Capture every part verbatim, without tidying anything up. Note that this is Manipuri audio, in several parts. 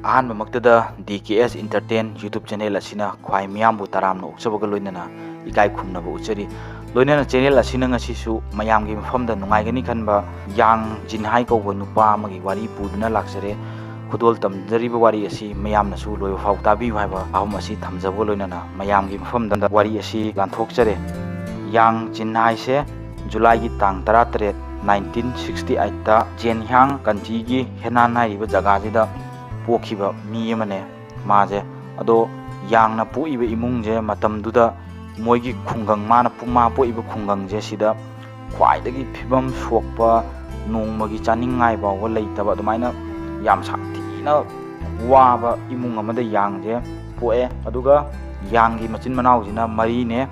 ꯑꯍꯥꯟꯕꯃꯛꯇꯗ D K S Entertain YouTube channel ꯑꯁꯤꯅ ꯈ꯭ꯋꯥꯏ ꯃꯤꯌꯥꯝꯕꯨ ꯇꯔꯥꯝꯅ ꯑꯣꯛꯆꯕꯒ ꯂꯣꯏꯅꯅ ꯏꯀꯥꯏ ꯈꯨꯝꯅꯕ ꯎꯠꯆꯔꯤ꯫ ꯂꯣꯏꯅꯅ channel ꯑꯁꯤꯅ ꯉꯁꯤꯁꯨ ꯃꯌꯥꯝꯒꯤ ꯃꯐꯝꯗ ꯅꯨꯡꯉꯥꯏꯒꯅꯤ ꯈꯟꯕ ꯌꯥꯡ ꯖꯤꯟꯍꯥꯏ ꯀꯧꯕ ꯅꯨꯄꯥ ꯑꯃꯒꯤ ꯋꯥꯔꯤ ꯄꯨꯗꯨꯅ ꯂꯥꯛꯆꯔꯦ꯫ ꯈꯨꯗꯣꯜ ꯇꯝꯖꯔꯤꯕ ꯋꯥꯔꯤ ꯑꯁꯤ ꯃꯌꯥꯝꯅꯁꯨ ꯂꯣꯏꯕ ꯐꯥꯎ ꯇꯥꯕꯤꯌꯨ ꯍꯥꯏꯕ ꯋꯥꯐꯝ ꯑꯁꯤ ꯊꯝꯖꯕꯒ ꯂꯣꯏꯅꯅ ꯃꯌꯥꯝꯒꯤ ꯃꯐꯝꯗ ꯋꯥꯔꯤ ꯑꯁꯤ ꯂꯥꯟꯊꯣꯛꯆꯔꯦ꯫ ꯌꯥꯡ ꯖꯤꯟꯍꯥꯏꯁꯦ ꯖꯨꯂꯥꯏꯒꯤ ꯇꯥꯡ ꯇꯔꯥꯇꯔꯦꯠ, nineteen sixty eight ꯇ ꯖꯦꯟꯍ꯭ꯌꯥꯡ ꯀꯟꯇ꯭ꯔꯤꯒꯤ ꯍꯦꯅꯥꯟ ꯍꯥꯏꯔꯤꯕ ꯖꯒꯥꯁꯤꯗ ꯄꯣꯛꯈꯤꯕ ꯃꯤ ꯑꯃꯅꯦ ꯃꯥꯁꯦ꯫ ꯑꯗꯣ ꯌꯥꯡꯅ ꯄꯣꯛꯏꯕ ꯏꯃꯨꯡꯁꯦ ꯃꯇꯝꯗꯨꯗ ꯃꯣꯏꯒꯤ ꯈꯨꯡꯒꯪ, ꯃꯥꯅ ꯄꯨ-, ꯃꯥ ꯄꯣꯛꯏꯕ ꯈꯨꯡꯒꯪꯁꯦ ꯁꯤꯗ ꯈ꯭ꯋꯥꯏꯗꯒꯤ ꯐꯤꯕꯝ ꯁꯣꯛꯄ, ꯅꯣꯡꯃꯒꯤ ꯆꯥꯅꯤꯡꯉꯥꯏ ꯐꯥꯎꯕ ꯂꯩꯇꯕ, ꯑꯗꯨꯃꯥꯏꯅ ꯌꯥꯝ ꯁꯥꯊꯤꯅ ꯋꯥꯕ ꯏꯃꯨꯡ ꯑꯃꯗ ꯌꯥꯡꯁꯦ ꯄꯣꯛꯑꯦ꯫ ꯑꯗꯨꯒ ꯌꯥꯡꯒꯤ ꯃꯆꯤꯟ ꯃꯅꯥꯎꯁꯤꯅ ꯃꯔꯤꯅꯦ꯫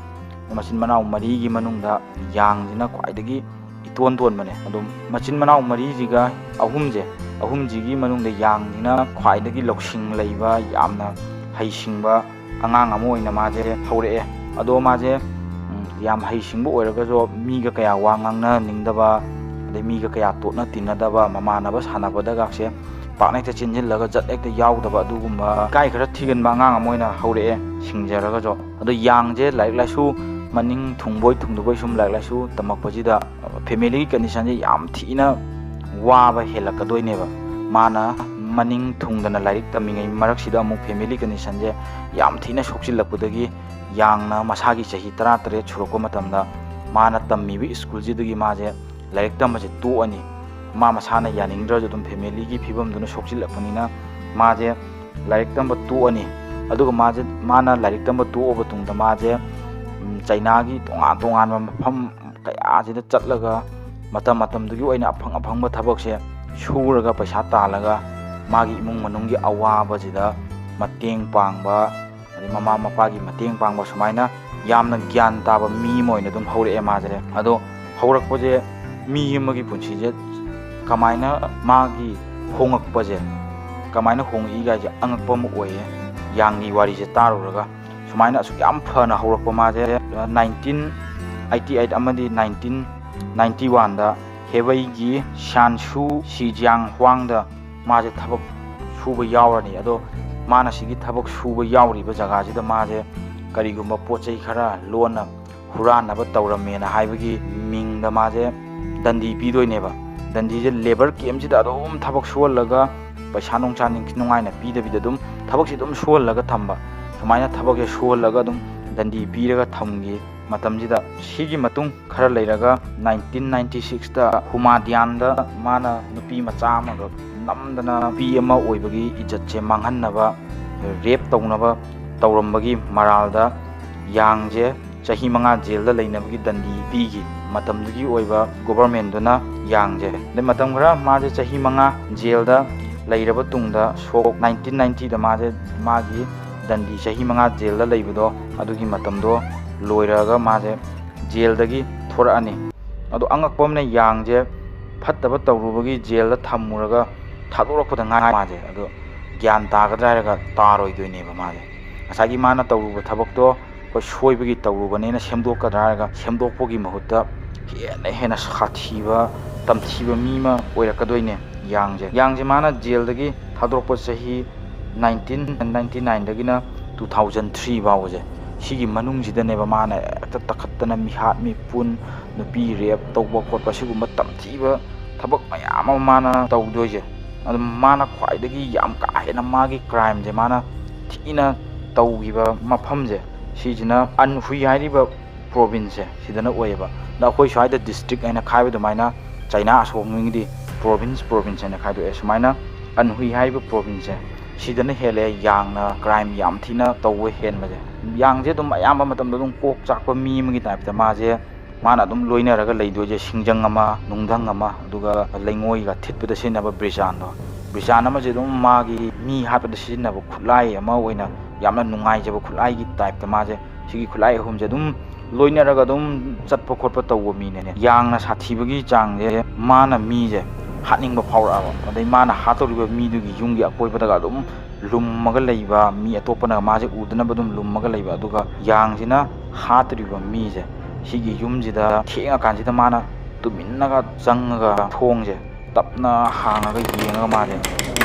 ꯃꯆꯤꯟ ꯃꯅꯥꯎ ꯃꯔꯤꯒꯤ ꯃꯅꯨꯡꯗ ꯌꯥꯡꯁꯤꯅ ꯈ꯭ꯋꯥꯏꯗꯒꯤ ꯏꯇꯣꯟ ꯇꯣꯟꯕꯅꯦ꯫ ꯑꯗꯨꯝ ꯃꯆꯤꯟ ꯃꯅꯥꯎ ꯃꯔꯤꯁꯤꯒ ꯑꯍꯨꯝꯁꯦ, ꯑꯍꯨꯝꯁꯤꯒꯤ ꯃꯅꯨꯡꯗ ꯌꯥꯡꯁꯤꯅ ꯈ꯭ꯋꯥꯏꯗꯒꯤ ꯂꯧꯁꯤꯡ ꯂꯩꯕ, ꯌꯥꯝꯅ ꯍꯩꯁꯤꯡꯕ ꯑꯉꯥꯡ ꯑꯃ ꯑꯣꯏꯅ ꯃꯥꯁꯦ ꯍꯧꯔꯛꯑꯦ꯫ ꯑꯗꯣ ꯃꯥꯁꯦ, ꯎꯝ, ꯌꯥꯝ ꯍꯩꯁꯤꯡꯕ ꯑꯣꯏꯔꯒꯁꯨ ꯃꯤꯒ ꯀꯌꯥ ꯋꯥ ꯉꯥꯡꯅꯅꯤꯡꯗꯕ, ꯑꯗꯩ ꯃꯤꯒ ꯀꯌꯥ ꯇꯣꯠꯅ ꯇꯤꯟꯅꯗꯕ, ꯃꯃꯥꯟꯅꯕ ꯁꯥꯟꯅꯕꯗꯒꯁꯦ ꯄꯥꯛꯅ ꯍꯦꯛꯇ ꯆꯦꯟꯁꯤꯜꯂꯒ ꯖꯠ ꯍꯦꯛꯇ ꯌꯥꯎꯗꯕ, ꯑꯗꯨꯒꯨꯝꯕ ꯏꯀꯥꯏ ꯈꯔ ꯊꯤꯒꯟꯕ ꯑꯉꯥꯡ ꯑꯃ ꯑꯣꯏꯅ ꯍꯧꯔꯛꯑꯦ, ꯁꯤꯡꯖꯔꯒꯁꯨ꯫ ꯑꯗꯣ ꯌꯥꯡꯁꯦ ꯂꯥꯏꯔꯤꯛ ꯂꯥꯏꯁꯨ ꯃꯅꯤꯡ ꯊꯨꯡꯕꯣꯏ ꯊꯨꯡꯗꯕꯣꯏ ꯁꯨꯝ ꯂꯥꯏꯔꯤꯛ ꯂꯥꯏꯁꯨ ꯇꯝꯃꯛꯄꯁꯤꯗ family ꯒꯤ condition ꯁꯦ ꯌꯥꯝ ꯊꯤꯅ ꯋꯥꯕ ꯍꯦꯜꯂꯛꯀꯗꯣꯏꯅꯦꯕ꯫ ꯃꯥꯅ ꯃꯅꯤꯡ ꯊꯨꯡꯗꯅ ꯂꯥꯏꯔꯤꯛ ꯇꯝꯃꯤꯉꯩ ꯃꯔꯛꯁꯤꯗ ꯑꯃꯨꯛ family condition ꯁꯦ ꯌꯥꯝ ꯊꯤꯅ ꯁꯣꯛꯆꯤꯜꯂꯛꯄꯗꯒꯤ ꯌꯥꯡꯅ ꯃꯁꯥꯒꯤ ꯆꯍꯤ ꯇꯔꯥꯇꯔꯦꯠ ꯁꯨꯔꯛꯄ ꯃꯇꯝꯗ ꯃꯥꯅ ꯇꯝꯃꯤꯕ school ꯁꯤꯗꯒꯤ ꯃꯥꯁꯦ ꯂꯥꯏꯔꯤꯛ ꯇꯝꯕꯁꯦ ꯇꯣꯛꯑꯅꯤ꯫ ꯃꯥ ꯃꯁꯥꯅ ꯌꯥꯅꯤꯡꯗ꯭ꯔꯁꯨ ꯑꯗꯨꯝ family ꯒꯤ ꯐꯤꯕꯝꯗꯨꯅ ꯁꯣꯛꯆꯤꯜꯂꯛꯄꯅꯤꯅ ꯃꯥꯁꯦ ꯂꯥꯏꯔꯤꯛ ꯇꯝꯕ ꯇꯣꯛꯑꯅꯤ꯫ ꯑꯗꯨꯒ ꯃꯥꯁꯦ, ꯃꯥꯅ ꯂꯥꯏꯔꯤꯛ ꯇꯝꯕ ꯇꯣꯛꯑꯕ ꯇꯨꯡꯗ ꯃꯥꯁꯦ, ꯎꯝ, ꯆꯩꯅꯥꯒꯤ ꯇꯣꯉꯥꯟ ꯇꯣꯉꯥꯟꯕ ꯃꯐꯝ ꯀꯌꯥꯁꯤꯗ ꯆꯠꯂꯒ ꯃꯇꯝ ꯃꯇꯝꯗꯨꯒꯤ ꯑꯣꯏꯅ ꯑꯐꯪ ꯑꯐꯪꯕ ꯊꯕꯛꯁꯦ ꯁꯨꯔꯒ ꯄꯩꯁꯥ ꯇꯥꯜꯂꯒ ꯃꯥꯒꯤ ꯏꯃꯨꯡ ꯃꯅꯨꯡꯒꯤ ꯑꯋꯥꯕꯁꯤꯗ ꯃꯇꯦꯡ ꯄꯥꯡꯕ, ꯑꯗꯩ ꯃꯃꯥ ꯃꯄꯥꯒꯤ ꯃꯇꯦꯡ ꯄꯥꯡꯕ, ꯁꯨꯃꯥꯏꯅ ꯌꯥꯝꯅ ꯒ꯭ꯌꯥꯟ ꯇꯥꯕ ꯃꯤ ꯑꯃ ꯑꯣꯏꯅ ꯑꯗꯨꯝ ꯍꯧꯔꯛꯑꯦ ꯃꯥꯁꯦ꯫ ꯑꯗꯣ ꯍꯧꯔꯛꯄꯁꯦ ꯃꯤ ꯑꯃꯒꯤ ꯄꯨꯟꯁꯤꯁꯦ ꯀꯃꯥꯏꯅ ꯃꯥꯒꯤ ꯍꯣꯡꯉꯛꯄꯁꯦ, ꯀꯃꯥꯏꯅ ꯍꯣꯡꯉꯛꯏ ꯀꯥꯏꯁꯦ ꯑꯉꯛꯄ ꯑꯃ ꯑꯣꯏꯌꯦ꯫ ꯌꯥꯡꯒꯤ ꯋꯥꯔꯤꯁꯦ ꯇꯥꯔꯨꯔꯒ ꯁꯨꯃꯥꯏꯅ ꯑꯁꯨꯛ ꯌꯥꯝ ꯐꯅ ꯍꯧꯔꯛꯄ ꯃꯥꯁꯦ nineteen eighty eight ꯑꯃꯗꯤ nineteen ninety one ꯗ ꯍꯦꯕꯩꯒꯤ ꯁ꯭ꯌꯥꯟꯁꯨ ꯁꯤꯖꯤꯌꯥꯡ ꯍ꯭ꯋꯥꯡꯗ ꯃꯥꯁꯦ ꯊꯕꯛ ꯁꯨꯕ ꯌꯥꯎꯔꯅꯤ꯫ ꯑꯗꯣ ꯃꯥꯅ ꯁꯤꯒꯤ ꯊꯕꯛ ꯁꯨꯕ ꯌꯥꯎꯔꯤꯕ ꯖꯒꯥꯁꯤꯗ ꯃꯥꯁꯦ ꯀꯔꯤꯒꯨꯝꯕ ꯄꯣꯠ ꯆꯩ ꯈꯔ ꯂꯣꯟꯅ ꯍꯨꯔꯥꯟꯅꯕ ꯇꯧꯔꯝꯃꯦꯅ ꯍꯥꯏꯕꯒꯤ ꯃꯤꯡꯗ ꯃꯥꯁꯦ ꯗꯟꯗꯤ ꯄꯤꯗꯣꯏꯅꯦꯕ꯫ ꯗꯟꯗꯤꯁꯦ ꯂꯦꯕꯔ ꯀꯦꯝꯁꯤꯗ ꯑꯗꯨꯝ ꯊꯕꯛ ꯁꯨꯍꯜꯂꯒ ꯄꯩꯁꯥ ꯅꯨꯡꯁꯥ ꯅꯤꯡꯊꯤ ꯅꯨꯡꯉꯥꯏꯅ ꯄꯤꯗꯕꯤꯗ ꯑꯗꯨꯝ ꯊꯕꯛꯁꯦ ꯑꯗꯨꯝ ꯁꯨꯍꯜꯂꯒ ꯊꯝꯕ꯫ ꯁꯨꯃꯥꯏꯅ ꯊꯕꯛꯁꯦ ꯁꯨꯍꯜꯂꯒ ꯑꯗꯨꯝ ꯗꯟꯗꯤ ꯄꯤꯔꯒ ꯊꯝꯈꯤ꯫ ꯃꯇꯝꯁꯤꯗ ꯁꯤꯒꯤ ꯃꯇꯨꯡ ꯈꯔ ꯂꯩꯔꯒ ꯅꯥꯏꯟꯇꯤꯟ ꯅꯥꯏꯟꯇꯤ ꯁꯤꯛꯁꯇ ꯍꯨꯃꯥꯗꯤꯌꯥꯟꯗ ꯃꯥꯅ ꯅꯨꯄꯤ ꯃꯆꯥ ꯑꯃꯒ ꯅꯝꯗꯅ ꯅꯨꯄꯤ ꯑꯃ ꯑꯣꯏꯕꯒꯤ ꯏꯖꯠꯁꯦ ꯃꯥꯡꯍꯟꯅꯕ, ꯔꯦꯞ ꯇꯧꯅꯕ ꯇꯧꯔꯝꯕꯒꯤ ꯃꯔꯥꯜꯗ ꯌꯥꯡꯁꯦ ꯆꯍꯤ ꯃꯉꯥ ꯖꯦꯜꯗ ꯂꯩꯅꯕꯒꯤ ꯗꯟꯗꯤ ꯄꯤꯈꯤ꯫ ꯃꯇꯝꯗꯨꯒꯤ ꯑꯣꯏꯕ ꯒꯣꯚꯔꯃꯦꯟꯗꯨꯅ ꯌꯥꯡꯁꯦ꯫ ꯑꯗꯩ ꯃꯇꯝ ꯈꯔ ꯃꯥꯁꯦ ꯆꯍꯤ ꯃꯉꯥ ꯖꯦꯜꯗ ꯂꯩꯔꯕ ꯇꯨꯡꯗ ꯁꯣꯛ ꯅꯥꯏꯟꯇꯤꯟ ꯅꯥꯏꯟꯇꯤꯗ ꯃꯥꯁꯦ ꯃꯥꯒꯤ ꯗꯟꯗꯤ ꯆꯍꯤ ꯃꯉꯥ ꯖꯦꯜꯗ ꯂꯩꯕꯗꯣ ꯑꯗꯨꯒꯤ ꯃꯇꯝꯗꯣ ꯂꯣꯏꯔꯒ ꯃꯥꯁꯦ ꯖꯦꯜꯗꯒꯤ ꯊꯣꯔꯛꯑꯅꯤ꯫ ꯑꯗꯣ ꯑꯉꯛꯄ ꯑꯃꯅ ꯌꯥꯡꯁꯦ ꯐꯠꯇꯕ ꯇꯧꯔꯨꯕꯒꯤ ꯖꯦꯜꯗ ꯊꯝꯃꯨꯔꯒ ꯊꯥꯗꯣꯔꯛꯄꯗ ꯉꯥꯏ ꯃꯥꯁꯦ ꯑꯗꯣ ꯒ꯭ꯌꯥꯟ ꯇꯥꯒꯗ꯭ꯔꯥ ꯍꯥꯏꯔꯒ ꯇꯥꯔꯣꯏꯗꯣꯏꯅꯦꯕ꯫ ꯃꯥꯁꯦ ꯉꯁꯥꯏꯒꯤ ꯃꯥꯅ ꯇꯧꯔꯨꯕ ꯊꯕꯛꯇꯣ ꯑꯩꯈꯣꯏ ꯁꯣꯏꯕꯒꯤ ꯇꯧꯔꯨꯕꯅꯦꯅ ꯁꯦꯝꯗꯣꯛꯀꯗ꯭ꯔꯥ ꯍꯥꯏꯔꯒ ꯁꯦꯝꯗꯣꯛꯄꯒꯤ ꯃꯍꯨꯠꯇ ꯍꯦꯟꯅ ꯍꯦꯟꯅ ꯁꯥꯊꯤꯕ, ꯇꯝꯊꯤꯕ ꯃꯤ ꯑꯃ ꯑꯣꯏꯔꯛꯀꯗꯣꯏꯅꯦ ꯌꯥꯡꯁꯦ꯫ ꯌꯥꯡꯁꯦ ꯃꯥꯅ ꯖꯦꯜꯗꯒꯤ ꯊꯥꯗꯣꯔꯛꯄ ꯆꯍꯤ ꯅꯥꯏꯟꯇꯤꯟ ꯅꯥꯏꯟꯇꯤ ꯅꯥꯏꯟꯗꯒꯤꯅ ꯇꯨ ꯊꯥꯎꯖꯟ ꯊ꯭ꯔꯤ ꯐꯥꯎꯕꯁꯦ, ꯁꯤꯒꯤ ꯃꯅꯨꯡꯁꯤꯗꯅꯦꯕ ꯃꯥꯅ ꯍꯦꯛꯇ ꯇꯛꯈꯠꯇꯅ ꯃꯤꯍꯥꯠ ꯃꯤꯄꯨꯟ, ꯅꯨꯄꯤ ꯔꯦꯞ ꯇꯧꯕ ꯈꯣꯠꯄ, ꯁꯤꯒꯨꯝꯕ ꯇꯝꯊꯤꯕ ꯊꯕꯛ ꯃꯌꯥꯝ ꯑꯃ ꯃꯥꯅ ꯇꯧꯗꯣꯏꯁꯦ꯫ ꯑꯗꯨ ꯃꯥꯅ ꯈ꯭ꯋꯥꯏꯗꯒꯤ ꯌꯥꯝ ꯀꯥ ꯍꯦꯟꯅ ꯃꯥꯒꯤ ꯀ꯭ꯔꯥꯏꯝꯁꯦ ꯃꯥꯅ ꯊꯤꯅ ꯇꯧꯈꯤꯕ ꯃꯐꯝꯁꯦ, ꯁꯤꯁꯤꯅ ꯑꯟꯍꯨꯏ ꯍꯥꯏꯔꯤꯕ ꯄ꯭ꯔꯣꯚꯤꯟꯁꯁꯦ ꯁꯤꯗꯅ ꯑꯣꯏꯌꯦꯕ꯫ ꯑꯗ ꯑꯩꯈꯣꯏ ꯁ꯭ꯋꯥꯏꯗ ꯗꯤꯁꯇ꯭ꯔꯤꯛ ꯍꯥꯏꯅ ꯈꯥꯏꯕ ꯑꯗꯨꯃꯥꯏꯅ ꯆꯩꯅꯥ ꯑꯁꯣꯝꯒꯤꯗꯤ ꯄ꯭ꯔꯣꯚꯤꯟꯁ ꯄ꯭ꯔꯣꯚꯤꯟꯁ ꯍꯥꯏꯅ ꯈꯥꯏꯗꯣꯛꯑꯦ꯫ ꯁꯨꯃꯥꯏꯅ ꯑꯟꯍꯨꯏ ꯍꯥꯏꯔꯤꯕ ꯄ꯭ꯔꯣꯚꯤꯟꯁꯁꯦ ꯁꯤꯗꯅ ꯍꯦꯜꯂꯦ ꯌꯥꯡꯅ ꯀ꯭ꯔꯥꯏꯝ ꯌꯥꯝ ꯊꯤꯅ ꯇꯧꯕ ꯍꯦꯟꯕꯁꯦ꯫ ꯌꯥꯡꯁꯦ ꯑꯗꯨꯝ ꯑꯌꯥꯝꯕ ꯃꯇꯝꯗ ꯑꯗꯨꯝ ꯀꯣꯛ ꯆꯥꯛꯄ ꯃꯤ ꯑꯃꯒꯤ ꯇꯥꯏꯞꯇ ꯃꯥꯁꯦ, ꯃꯥꯅ ꯑꯗꯨꯝ ꯂꯣꯏꯅꯔꯒ ꯂꯩꯗꯣꯏꯁꯦ ꯁꯤꯡꯖꯪ ꯑꯃ, ꯅꯨꯡꯙꯪ ꯑꯃ, ꯑꯗꯨꯒ ꯂꯩꯉꯣꯏꯒ ꯊꯤꯠꯄꯗ ꯁꯤꯖꯤꯟꯅꯕ ꯕ꯭ꯔꯤꯖꯥꯟꯗꯣ, ꯕ꯭ꯔꯤꯖꯥꯟ ꯑꯃꯁꯦ ꯑꯗꯨꯝ ꯃꯥꯒꯤ ꯃꯤ ꯍꯥꯠꯄꯗ ꯁꯤꯖꯤꯟꯅꯕ ꯈꯨꯠꯂꯥꯏ ꯑꯃ ꯑꯣꯏꯅ ꯌꯥꯝꯅ ꯅꯨꯡꯉꯥꯏꯖꯕ ꯈꯨꯠꯂꯥꯏꯒꯤ ꯇꯥꯏꯞꯇ ꯃꯥꯁꯦ ꯁꯤꯒꯤ ꯈꯨꯠꯂꯥꯏ ꯑꯍꯨꯝꯁꯦ ꯑꯗꯨꯝ ꯂꯣꯏꯅꯔꯒ ꯑꯗꯨꯝ ꯆꯠꯄ ꯈꯣꯠꯄ ꯇꯧꯕ ꯃꯤꯅꯦ꯫ ꯌꯥꯡꯅ ꯁꯥꯊꯤꯕꯒꯤ ꯆꯥꯡꯁꯦ ꯃꯥꯅ ꯃꯤꯁꯦ ꯍꯥꯠꯅꯤꯡꯕ ꯐꯥꯎꯔꯛꯑꯕ, ꯑꯗꯩ ꯃꯥꯅ ꯍꯥꯠꯇꯧꯔꯤꯕ ꯃꯤꯗꯨꯒꯤ ꯌꯨꯝꯒꯤ ꯑꯀꯣꯏꯕꯗꯒ ꯑꯗꯨꯝ ꯂꯨꯝꯃꯒ ꯂꯩꯕ, ꯃꯤ ꯑꯇꯣꯞꯄꯅꯒ ꯃꯥꯁꯦ ꯎꯗꯅꯕ ꯑꯗꯨꯝ ꯂꯨꯝꯃꯒ ꯂꯩꯕ꯫ ꯑꯗꯨꯒ ꯌꯥꯡꯁꯤꯅ ꯍꯥꯠꯇꯣꯔꯤꯕ ꯃꯤꯁꯦ ꯁꯤꯒꯤ ꯌꯨꯝꯁꯤꯗ ꯊꯦꯡꯉꯀꯥꯟꯁꯤꯗ ꯃꯥꯅ ꯇꯨꯃꯤꯟꯅꯒ ꯆꯪꯉꯒ ꯊꯣꯡꯁꯦ ꯇꯞꯅ ꯍꯥꯡꯉꯒ ꯌꯦꯡꯉꯒ ꯃꯥꯁꯦ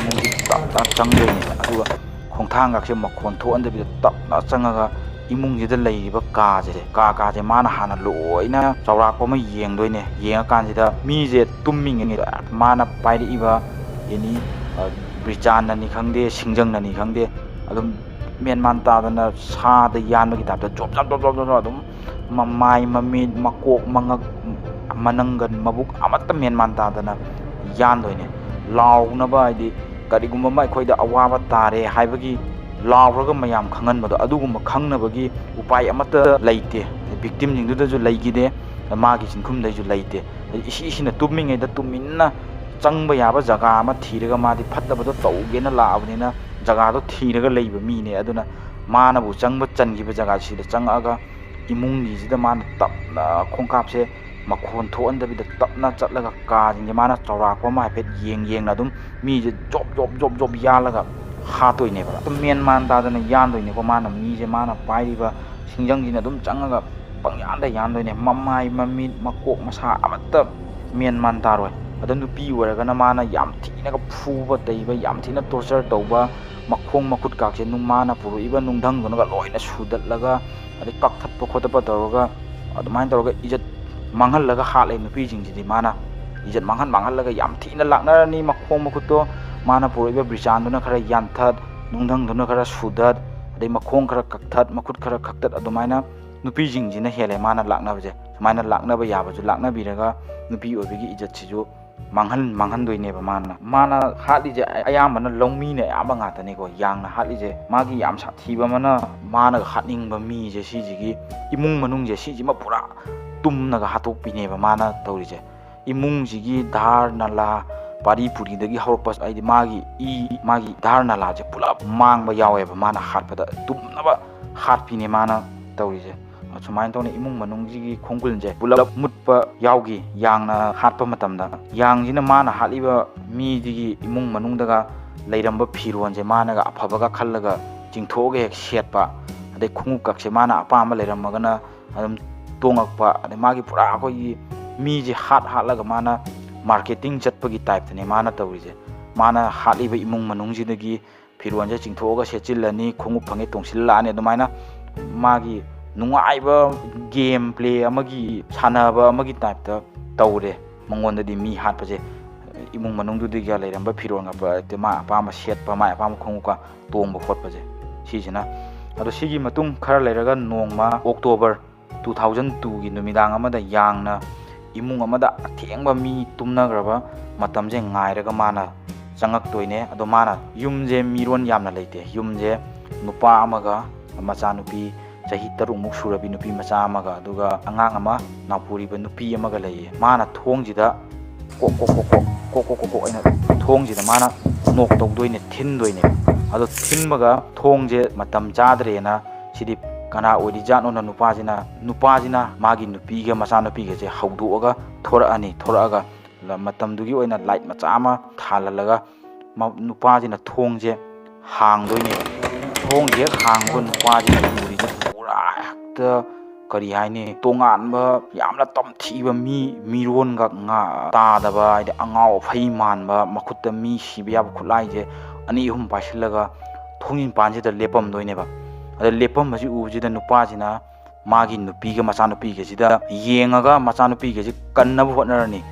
ꯇꯞ ꯇꯞ ꯆꯪꯗꯣꯏꯅꯦ꯫ ꯑꯗꯨꯒ ꯈꯣꯡꯊꯥꯡꯒꯁꯦ ꯃꯈꯣꯟ ꯊꯣꯛꯍꯟꯗꯕꯤꯗ ꯇꯞꯅ ꯆꯪꯉꯒ ꯏꯃꯨꯡꯁꯤꯗ ꯂꯩꯔꯤꯕ ꯀꯥꯁꯦ, ꯀꯥ ꯀꯥꯁꯦ ꯃꯥꯅ ꯍꯥꯟꯅ ꯂꯣꯏꯅ ꯆꯥꯎꯔꯥꯛꯄ ꯑꯃ ꯌꯦꯡꯗꯣꯏꯅꯦ꯫ ꯌꯦꯡꯉꯀꯥꯟꯁꯤꯗ ꯃꯤꯁꯦ ꯇꯨꯝꯃꯤꯉꯩꯗ ꯃꯥꯅ ꯄꯥꯏꯔꯛꯏꯕ ꯑꯦꯅꯤ, ꯕ꯭ꯔꯤꯆꯥꯟꯅꯅꯤ ꯈꯪꯗꯦ, ꯁꯤꯡꯖꯪꯅꯅꯤ ꯈꯪꯗꯦ, ꯑꯗꯨꯝ ꯃꯦꯟ ꯃꯥꯟ ꯇꯥꯗꯅ ꯁꯥꯗ ꯌꯥꯟꯕꯒꯤ ꯇꯥꯏꯞꯇ job job job job job ꯑꯗꯨꯝ ꯃꯃꯥꯏ, ꯃꯃꯤꯠ, ꯃꯀꯣꯛ, ꯃꯉꯛ, ꯃꯅꯪꯒꯟ, ꯃꯕꯨꯛ ꯑꯃꯠꯇ ꯃꯦꯟ ꯃꯥꯟ ꯇꯥꯗꯅ ꯌꯥꯟꯗꯣꯏꯅꯦ꯫ ꯂꯥꯎꯅꯕ ꯍꯥꯏꯗꯤ ꯀꯔꯤꯒꯨꯝꯕ ꯑꯃ ꯑꯩꯈꯣꯏꯗ ꯑꯋꯥꯕ ꯇꯥꯔꯦ ꯍꯥꯏꯕꯒꯤ ꯂꯥꯎꯔꯒ ꯃꯌꯥꯝ ꯈꯪꯍꯟꯕꯗꯣ, ꯑꯗꯨꯒꯨꯝꯕ ꯈꯪꯅꯕꯒꯤ ꯎꯄꯥꯏ ꯑꯃꯠꯇ ꯂꯩꯇꯦ꯫ ꯚꯤꯛꯇꯤꯝꯁꯤꯡꯗꯨꯗꯁꯨ ꯂꯩꯈꯤꯗꯦ, ꯃꯥꯒꯤ ꯆꯤꯟꯈꯨꯝꯗꯩꯁꯨ ꯂꯩꯇꯦ꯫ ꯍꯥꯏꯗꯤ ꯏꯁꯤ ꯏꯁꯤꯅ ꯇꯨꯝꯃꯤꯉꯩꯗ ꯇꯨꯃꯤꯟꯅ ꯆꯪꯕ ꯌꯥꯕ ꯖꯒꯥ ꯑꯃ ꯊꯤꯔꯒ, ꯃꯥꯗꯤ ꯐꯠꯇꯕꯗꯣ ꯇꯧꯒꯦꯅ ꯂꯥꯛꯑꯕꯅꯤꯅ ꯖꯒꯥꯗꯣ ꯊꯤꯔꯒ ꯂꯩꯕ ꯃꯤꯅꯦ꯫ ꯑꯗꯨꯅ ꯃꯥꯅꯕꯨ ꯆꯪꯕ ꯆꯟꯈꯤꯕ ꯖꯒꯥꯁꯤꯗ ꯆꯪꯉꯛꯑꯒ ꯏꯃꯨꯡꯒꯤꯁꯤꯗ ꯃꯥꯅ ꯇꯞꯅ ꯈꯣꯡꯀꯥꯞꯁꯦ ꯃꯈꯣꯟ ꯊꯣꯛꯍꯟꯗꯕꯤꯗ ꯇꯞꯅ ꯆꯠꯂꯒ ꯀꯥꯁꯤꯡꯁꯦ ꯃꯥꯅ ꯆꯥꯎꯔꯥꯛꯄ ꯑꯃ ꯍꯥꯏꯐꯦꯠ ꯌꯦꯡ ꯌꯦꯡꯅ ꯑꯗꯨꯝ ꯃꯤꯁꯦ ꯖꯣꯞ ꯖꯣꯞ ꯖꯣꯞ ꯖꯣꯞ ꯌꯥꯜꯂꯒ ꯍꯥꯠꯇꯣꯏꯅꯦꯕ꯫ ꯑꯗꯨꯝ ꯃꯦꯟ ꯃꯥꯟ ꯇꯥꯗꯅ ꯌꯥꯟꯗꯣꯏꯅꯦꯀꯣ꯫ ꯃꯥꯅ ꯃꯤꯁꯦ ꯃꯥꯅ ꯄꯥꯏꯔꯤꯕ ꯁꯤꯡꯖꯪꯁꯤꯅ ꯑꯗꯨꯝ ꯆꯪꯉꯒ ꯄꯪꯌꯥꯟꯗ ꯌꯥꯟꯗꯣꯏꯅꯦ꯫ ꯃꯃꯥꯏ, ꯃꯃꯤꯠ, ꯃꯀꯣꯛ, ꯃꯁꯥ ꯑꯃꯠꯇ ꯃꯦꯟ ꯃꯥꯟ ꯇꯥꯔꯣꯏ꯫ ꯑꯗꯣ ꯅꯨꯄꯤ ꯑꯣꯏꯔꯒꯅ ꯃꯥꯅ ꯌꯥꯝ ꯊꯤꯅꯒ ꯐꯨꯕ ꯇꯩꯕ, ꯌꯥꯝ ꯊꯤꯅ ꯇꯣꯔꯆꯔ ꯇꯧꯕ, ꯃꯈꯣꯡ ꯃꯈꯨꯠꯀꯥꯁꯦ ꯅꯨꯡ ꯃꯥꯅ ꯄꯨꯔꯛꯏꯕ ꯅꯨꯡꯙꯪꯗꯨꯅꯒ ꯂꯣꯏꯅ ꯁꯨꯗꯠꯂꯒ, ꯑꯗꯩ ꯀꯛꯊꯠꯄ ꯈꯣꯠꯇꯠꯄ ꯇꯧꯔꯒ, ꯑꯗꯨꯃꯥꯏꯅ ꯇꯧꯔꯒ ꯏꯖꯠ ꯃꯥꯡꯍꯜꯂꯒ ꯍꯥꯠꯂꯦ ꯅꯨꯄꯤꯁꯤꯡꯁꯤꯗꯤ꯫ ꯃꯥꯅ ꯏꯖꯠ ꯃꯥꯡꯍꯟ ꯃꯥꯡꯍꯜꯂꯒ ꯌꯥꯝ ꯊꯤꯅ ꯂꯥꯛꯅꯔꯅꯤ꯫ ꯃꯈꯣꯡ ꯃꯈꯨꯠꯇꯣ ꯃꯥꯅ ꯄꯨꯔꯛꯏꯕ ꯕ꯭ꯔꯤꯆꯥꯟꯗꯨꯅ ꯈꯔ ꯌꯥꯟꯊꯠ, ꯅꯨꯡꯙꯪꯗꯨꯅ ꯈꯔ ꯁꯨꯗꯠ, ꯑꯗꯩ ꯃꯈꯣꯡ ꯈꯔ ꯀꯛꯊꯠ, ꯃꯈꯨꯠ ꯈꯔ ꯀꯛꯊꯠ, ꯑꯗꯨꯃꯥꯏꯅ ꯅꯨꯄꯤꯁꯤꯡꯁꯤꯅ ꯍꯦꯜꯂꯦ ꯃꯥꯅ ꯂꯥꯛꯅꯕꯁꯦ꯫ ꯁꯨꯃꯥꯏꯅ ꯂꯥꯛꯅꯕ ꯌꯥꯕꯁꯨ ꯂꯥꯛꯅꯕꯤꯔꯒ ꯅꯨꯄꯤ ꯑꯣꯏꯕꯒꯤ ꯏꯖꯠꯁꯤꯁꯨ ꯃꯥꯡꯍꯟ ꯃꯥꯡꯍꯟꯗꯣꯏꯅꯦꯕ꯫ ꯃꯥꯅ ꯃꯥꯅ ꯍꯥꯠꯂꯤꯁꯦ ꯑꯌꯥꯝꯕꯅ ꯂꯧꯃꯤꯅ ꯑꯌꯥꯝꯕ ꯉꯥꯛꯇꯅꯤꯀꯣ꯫ ꯌꯥꯡꯅ ꯍꯥꯠꯂꯤꯁꯦ ꯃꯥꯒꯤ ꯌꯥꯝ ꯁꯥꯊꯤꯕ ꯑꯃꯅ, ꯃꯥꯅꯒ ꯍꯥꯠꯅꯤꯡꯕ ꯃꯤꯁꯦ ꯁꯤꯁꯤꯒꯤ ꯏꯃꯨꯡ ꯃꯅꯨꯡꯁꯦ ꯁꯤꯁꯤꯃ ꯄꯨꯔꯥ ꯇꯨꯝꯅꯒ ꯍꯥꯠꯇꯣꯛꯄꯤꯅꯦꯕ ꯃꯥꯅ ꯇꯧꯔꯤꯁꯦ꯫ ꯏꯃꯨꯡꯁꯤꯒꯤ ꯙꯥꯔ ꯅꯥꯂꯥ, ꯄꯥꯔꯤ ꯄꯨꯔꯤꯗꯒꯤ ꯍꯧꯔꯛꯄ, ꯍꯥꯏꯗꯤ ꯃꯥꯒꯤ ꯏ, ꯃꯥꯒꯤ ꯙꯥꯔ ꯅꯥꯂꯥꯁꯦ ꯄꯨꯂꯞ ꯃꯥꯡꯕ ꯌꯥꯎꯋꯦꯕ ꯃꯥꯅ ꯍꯥꯠꯄꯗ꯫ ꯇꯨꯝꯅꯕ ꯍꯥꯠꯄꯤꯅꯦ ꯃꯥꯅ ꯇꯧꯔꯤꯁꯦ꯫ ꯑꯁꯨꯃꯥꯏꯅ ꯇꯧꯅ ꯏꯃꯨꯡ ꯃꯅꯨꯡꯁꯤꯒꯤ ꯈꯣꯡꯒꯨꯜꯁꯦ ꯄꯨꯂꯞ ꯃꯨꯠꯄ ꯌꯥꯎꯈꯤ ꯌꯥꯡꯅ ꯍꯥꯠꯄ ꯃꯇꯝꯗ꯫ ꯌꯥꯡꯁꯤꯅ ꯃꯥꯅ ꯍꯥꯠꯂꯤꯕ ꯃꯤꯗꯨꯒꯤ ꯏꯃꯨꯡ ꯃꯅꯨꯡꯗꯒ ꯂꯩꯔꯝꯕ ꯐꯤꯔꯣꯜꯁꯦ ꯃꯥꯅꯒ ꯑꯐꯕꯒ ꯈꯜꯂꯒ ꯆꯤꯡꯊꯣꯛꯑꯒ ꯍꯦꯛ ꯁꯦꯠꯄ, ꯑꯗꯩ ꯈꯣꯡꯎꯞ ꯀꯛꯁꯦ ꯃꯥꯅ ꯑꯄꯥꯝꯕ ꯂꯩꯔꯝꯃꯒꯅ ꯑꯗꯨꯝ ꯇꯣꯡꯉꯛꯄ, ꯑꯗꯩ ꯃꯥꯒꯤ ꯄꯨꯔꯥ ꯑꯩꯈꯣꯏꯒꯤ ꯃꯤꯁꯦ ꯍꯥꯠ ꯍꯥꯠꯂꯒ ꯃꯥꯅ ꯃꯥꯔꯀꯦꯇꯤꯡ ꯆꯠꯄꯒꯤ ꯇꯥꯏꯞꯇꯅꯦ ꯃꯥꯅ ꯇꯧꯔꯤꯁꯦ꯫ ꯃꯥꯅ ꯍꯥꯠꯂꯤꯕ ꯏꯃꯨꯡ ꯃꯅꯨꯡꯁꯤꯗꯒꯤ ꯐꯤꯔꯣꯜꯁꯦ ꯆꯤꯡꯊꯣꯛꯑꯒ ꯁꯦꯠꯆꯤꯜꯂꯅꯤ, ꯈꯣꯡꯎꯞ ꯐꯪꯉꯦ ꯇꯣꯡꯁꯤꯜꯂꯛꯑꯅꯤ꯫ ꯑꯗꯨꯃꯥꯏꯅ ꯃꯥꯒꯤ ꯅꯨꯡꯉꯥꯏꯕ game play ꯑꯃꯒꯤ, ꯁꯥꯟꯅꯕ ꯑꯃꯒꯤ type ꯇ ꯇꯧꯔꯦ꯫ ꯃꯉꯣꯟꯗꯗꯤ ꯃꯤ ꯍꯥꯠꯄꯁꯦ, ꯏꯃꯨꯡ ꯃꯅꯨꯡꯗꯨꯗꯒꯤ ꯂꯩꯔꯝꯕ ꯐꯤꯔꯣꯜꯒ ꯄ-, ꯃꯥ ꯑꯄꯥꯝꯕ ꯁꯦꯠꯄ, ꯃꯥ ꯑꯄꯥꯝꯕ ꯈꯣꯡꯎꯞꯀ ꯇꯣꯡꯕ ꯈꯣꯠꯄꯁꯦ, ꯁꯤꯁꯤꯅ꯫ ꯑꯗꯣ ꯁꯤꯒꯤ ꯃꯇꯨꯡ ꯈꯔ ꯂꯩꯔꯒ ꯅꯣꯡꯃ October two thousand two ꯒꯤ ꯅꯨꯃꯤꯗꯥꯡ ꯑꯃꯗ ꯌꯥꯡꯅ ꯏꯃꯨꯡ ꯑꯃꯗ ꯑꯊꯦꯡꯕ ꯃꯤ ꯇꯨꯝꯅꯈ꯭ꯔꯕ ꯃꯇꯝꯁꯦ ꯉꯥꯏꯔꯒ ꯃꯥꯅ ꯆꯪꯉꯛꯇꯣꯏꯅꯦ꯫ ꯑꯗꯣ ꯃꯥꯅ, ꯌꯨꯝꯁꯦ ꯃꯤꯔꯣꯟ ꯌꯥꯝꯅ ꯂꯩꯇꯦ꯫ ꯌꯨꯝꯁꯦ ꯅꯨꯄꯥ ꯑꯃꯒ ꯃꯆꯥꯅꯨꯄꯤ ꯆꯍꯤ ꯇꯔꯨꯛꯃꯨꯛ ꯁꯨꯔꯕꯤ ꯅꯨꯄꯤ ꯃꯆꯥ ꯑꯃꯒ, ꯑꯗꯨꯒ ꯑꯉꯥꯡ ꯑꯃ ꯅꯥꯎꯄꯨꯔꯤꯕ ꯅꯨꯄꯤ ꯑꯃꯒ ꯂꯩꯌꯦ꯫ ꯃꯥꯅ ꯊꯣꯡꯁꯤꯗ ꯀꯣꯛ ꯀꯣꯛ ꯀꯣꯛ ꯀꯣꯛ ꯀꯣꯛ ꯀꯣꯛ ꯀꯣꯛ ꯀꯣꯛ ꯑꯩꯅ ꯊꯣꯡꯁꯤꯗ ꯃꯥꯅ knock ꯇꯧꯗꯣꯏꯅꯦ, ꯊꯤꯟꯗꯣꯏꯅꯦ꯫ ꯑꯗꯣ ꯊꯤꯟꯕꯒ ꯊꯣꯡꯁꯦ ꯃꯇꯝ ꯆꯥꯗ꯭ꯔꯦꯅ, ꯁꯤꯗꯤ ꯀꯅꯥ ꯑꯣꯏꯔꯤꯖꯥꯠꯅꯣꯅ ꯅꯨꯄꯥꯁꯤꯅ, ꯅꯨꯄꯥꯁꯤꯅ ꯃꯥꯒꯤ ꯅꯨꯄꯤꯒ ꯃꯆꯥꯅꯨꯄꯤꯒꯁꯦ ꯍꯧꯗꯣꯛꯑꯒ ꯊꯣꯔꯛꯑꯅꯤ꯫ ꯊꯣꯔꯛꯑꯒ ꯂ-, ꯃꯇꯝꯗꯨꯒꯤ ꯑꯣꯏꯅ light ꯃꯆꯥ ꯑꯃ ꯊꯥꯜꯍꯜꯂꯒ ꯃ-, ꯅꯨꯄꯥꯁꯤꯅ ꯊꯣꯡꯁꯦ ꯍꯥꯡꯗꯣꯏꯅꯦꯕ꯫ ꯊꯣꯡꯁꯦ ꯍꯦꯛ ꯍꯥꯡꯕ ꯅꯨꯄꯥꯁꯤꯅ ꯎꯔꯤꯁꯦ ꯄꯨꯔꯥ ꯍꯦꯛꯇ, ꯀꯔꯤ ꯍꯥꯏꯅꯤ, ꯇꯣꯉꯥꯟꯕ, ꯌꯥꯝꯅ ꯇꯝꯊꯤꯕ ꯃꯤ, ꯃꯤꯔꯣꯟꯒ ꯉꯥ-, ꯇꯥꯗꯕ, ꯍꯥꯏꯗꯤ ꯑꯉꯥꯎ ꯑꯐꯩ ꯃꯥꯟꯕ, ꯃꯈꯨꯠꯇ ꯃꯤ ꯁꯤꯕ ꯌꯥꯕ ꯈꯨꯠꯂꯥꯏꯁꯦ ꯑꯅꯤ ꯑꯍꯨꯝ ꯄꯥꯏꯁꯤꯜꯂꯒ ꯊꯣꯡꯖꯤꯟ ꯄꯥꯟꯁꯤꯗ ꯂꯦꯞꯄꯝꯗꯣꯏꯅꯦꯕ꯫ ꯑꯗ ꯂꯦꯞꯄꯝꯕꯁꯤ ꯎꯕꯁꯤꯗ ꯅꯨꯄꯥꯁꯤꯅ ꯃꯥꯒꯤ ꯅꯨꯄꯤꯒ ꯃꯆꯥꯅꯨꯄꯤꯒꯁꯤꯗ ꯌꯦꯡꯉꯒ ꯃꯆꯥꯅꯨꯄꯤꯒꯁꯤ ꯀꯟꯅꯕ ꯍꯣꯠꯅꯔꯅꯤ꯫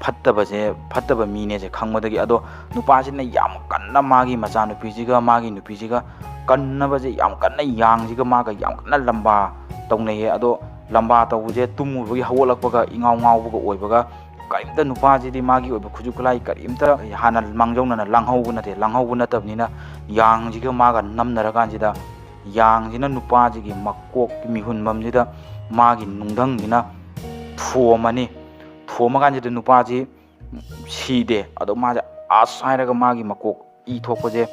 ꯐꯠꯇꯕꯁꯦ, ꯐꯠꯇꯕ ꯃꯤꯅꯦꯁꯦ ꯈꯪꯕꯗꯒꯤ꯫ ꯑꯗꯣ ꯅꯨꯄꯥꯁꯤꯅ ꯌꯥꯝ ꯀꯟꯅ ꯃꯥꯒꯤ ꯃꯆꯥꯅꯨꯄꯤꯁꯤꯒ ꯃꯥꯒꯤ ꯅꯨꯄꯤꯁꯤꯒ ꯀꯟꯅꯕꯁꯦ, ꯌꯥꯝ ꯀꯟꯅ ꯌꯥꯡꯁꯤꯒ ꯃꯥꯒ ꯌꯥꯝ ꯀꯟꯅ ꯂꯝꯕꯥ ꯇꯧꯅꯩꯌꯦ꯫ ꯑꯗꯣ ꯂꯝꯕꯥ ꯇꯧꯕꯁꯦ ꯇꯨꯝꯃꯨꯕꯒꯤ ꯍꯧꯒꯠꯂꯛꯄꯒ ꯏꯉꯥꯎ ꯉꯥꯎꯕꯒ ꯑꯣꯏꯕꯒ, ꯀꯔꯤꯝꯇ ꯅꯨꯄꯥꯁꯤꯗꯤ ꯃꯥꯒꯤ ꯑꯣꯏꯕ ꯈꯨꯠꯁꯨ ꯈꯨꯠꯂꯥꯏ ꯀꯔꯤꯝꯇ ꯍꯥꯟꯅ ꯃꯥꯡꯖꯧꯅꯅ ꯂꯥꯡꯍꯧꯕ ꯅꯠꯇꯦ꯫ ꯂꯥꯡꯍꯧꯕ ꯅꯠꯇꯕꯅꯤꯅ ꯌꯥꯡꯁꯤꯒ ꯃꯥꯒ ꯅꯝꯅꯔꯀꯥꯟꯁꯤꯗ ꯌꯥꯡꯁꯤꯅ ꯅꯨꯄꯥꯁꯤꯒꯤ ꯃꯀꯣꯛ ꯃꯤꯍꯨꯟꯐꯝꯁꯤꯗ ꯃꯥꯒꯤ ꯅꯨꯡꯙꯪꯁꯤꯅ ꯊꯣꯝꯃꯅꯤ꯫ ꯊꯣꯝꯃꯀꯥꯟꯁꯤꯗ ꯅꯨꯄꯥꯁꯤ ꯁꯤꯗꯦ꯫ ꯑꯗꯣ ꯃꯥꯁꯦ ꯑꯁ ꯍꯥꯏꯔꯒ ꯃꯥꯒꯤ ꯃꯀꯣꯛ ꯏ ꯊꯣꯛꯄꯁꯦ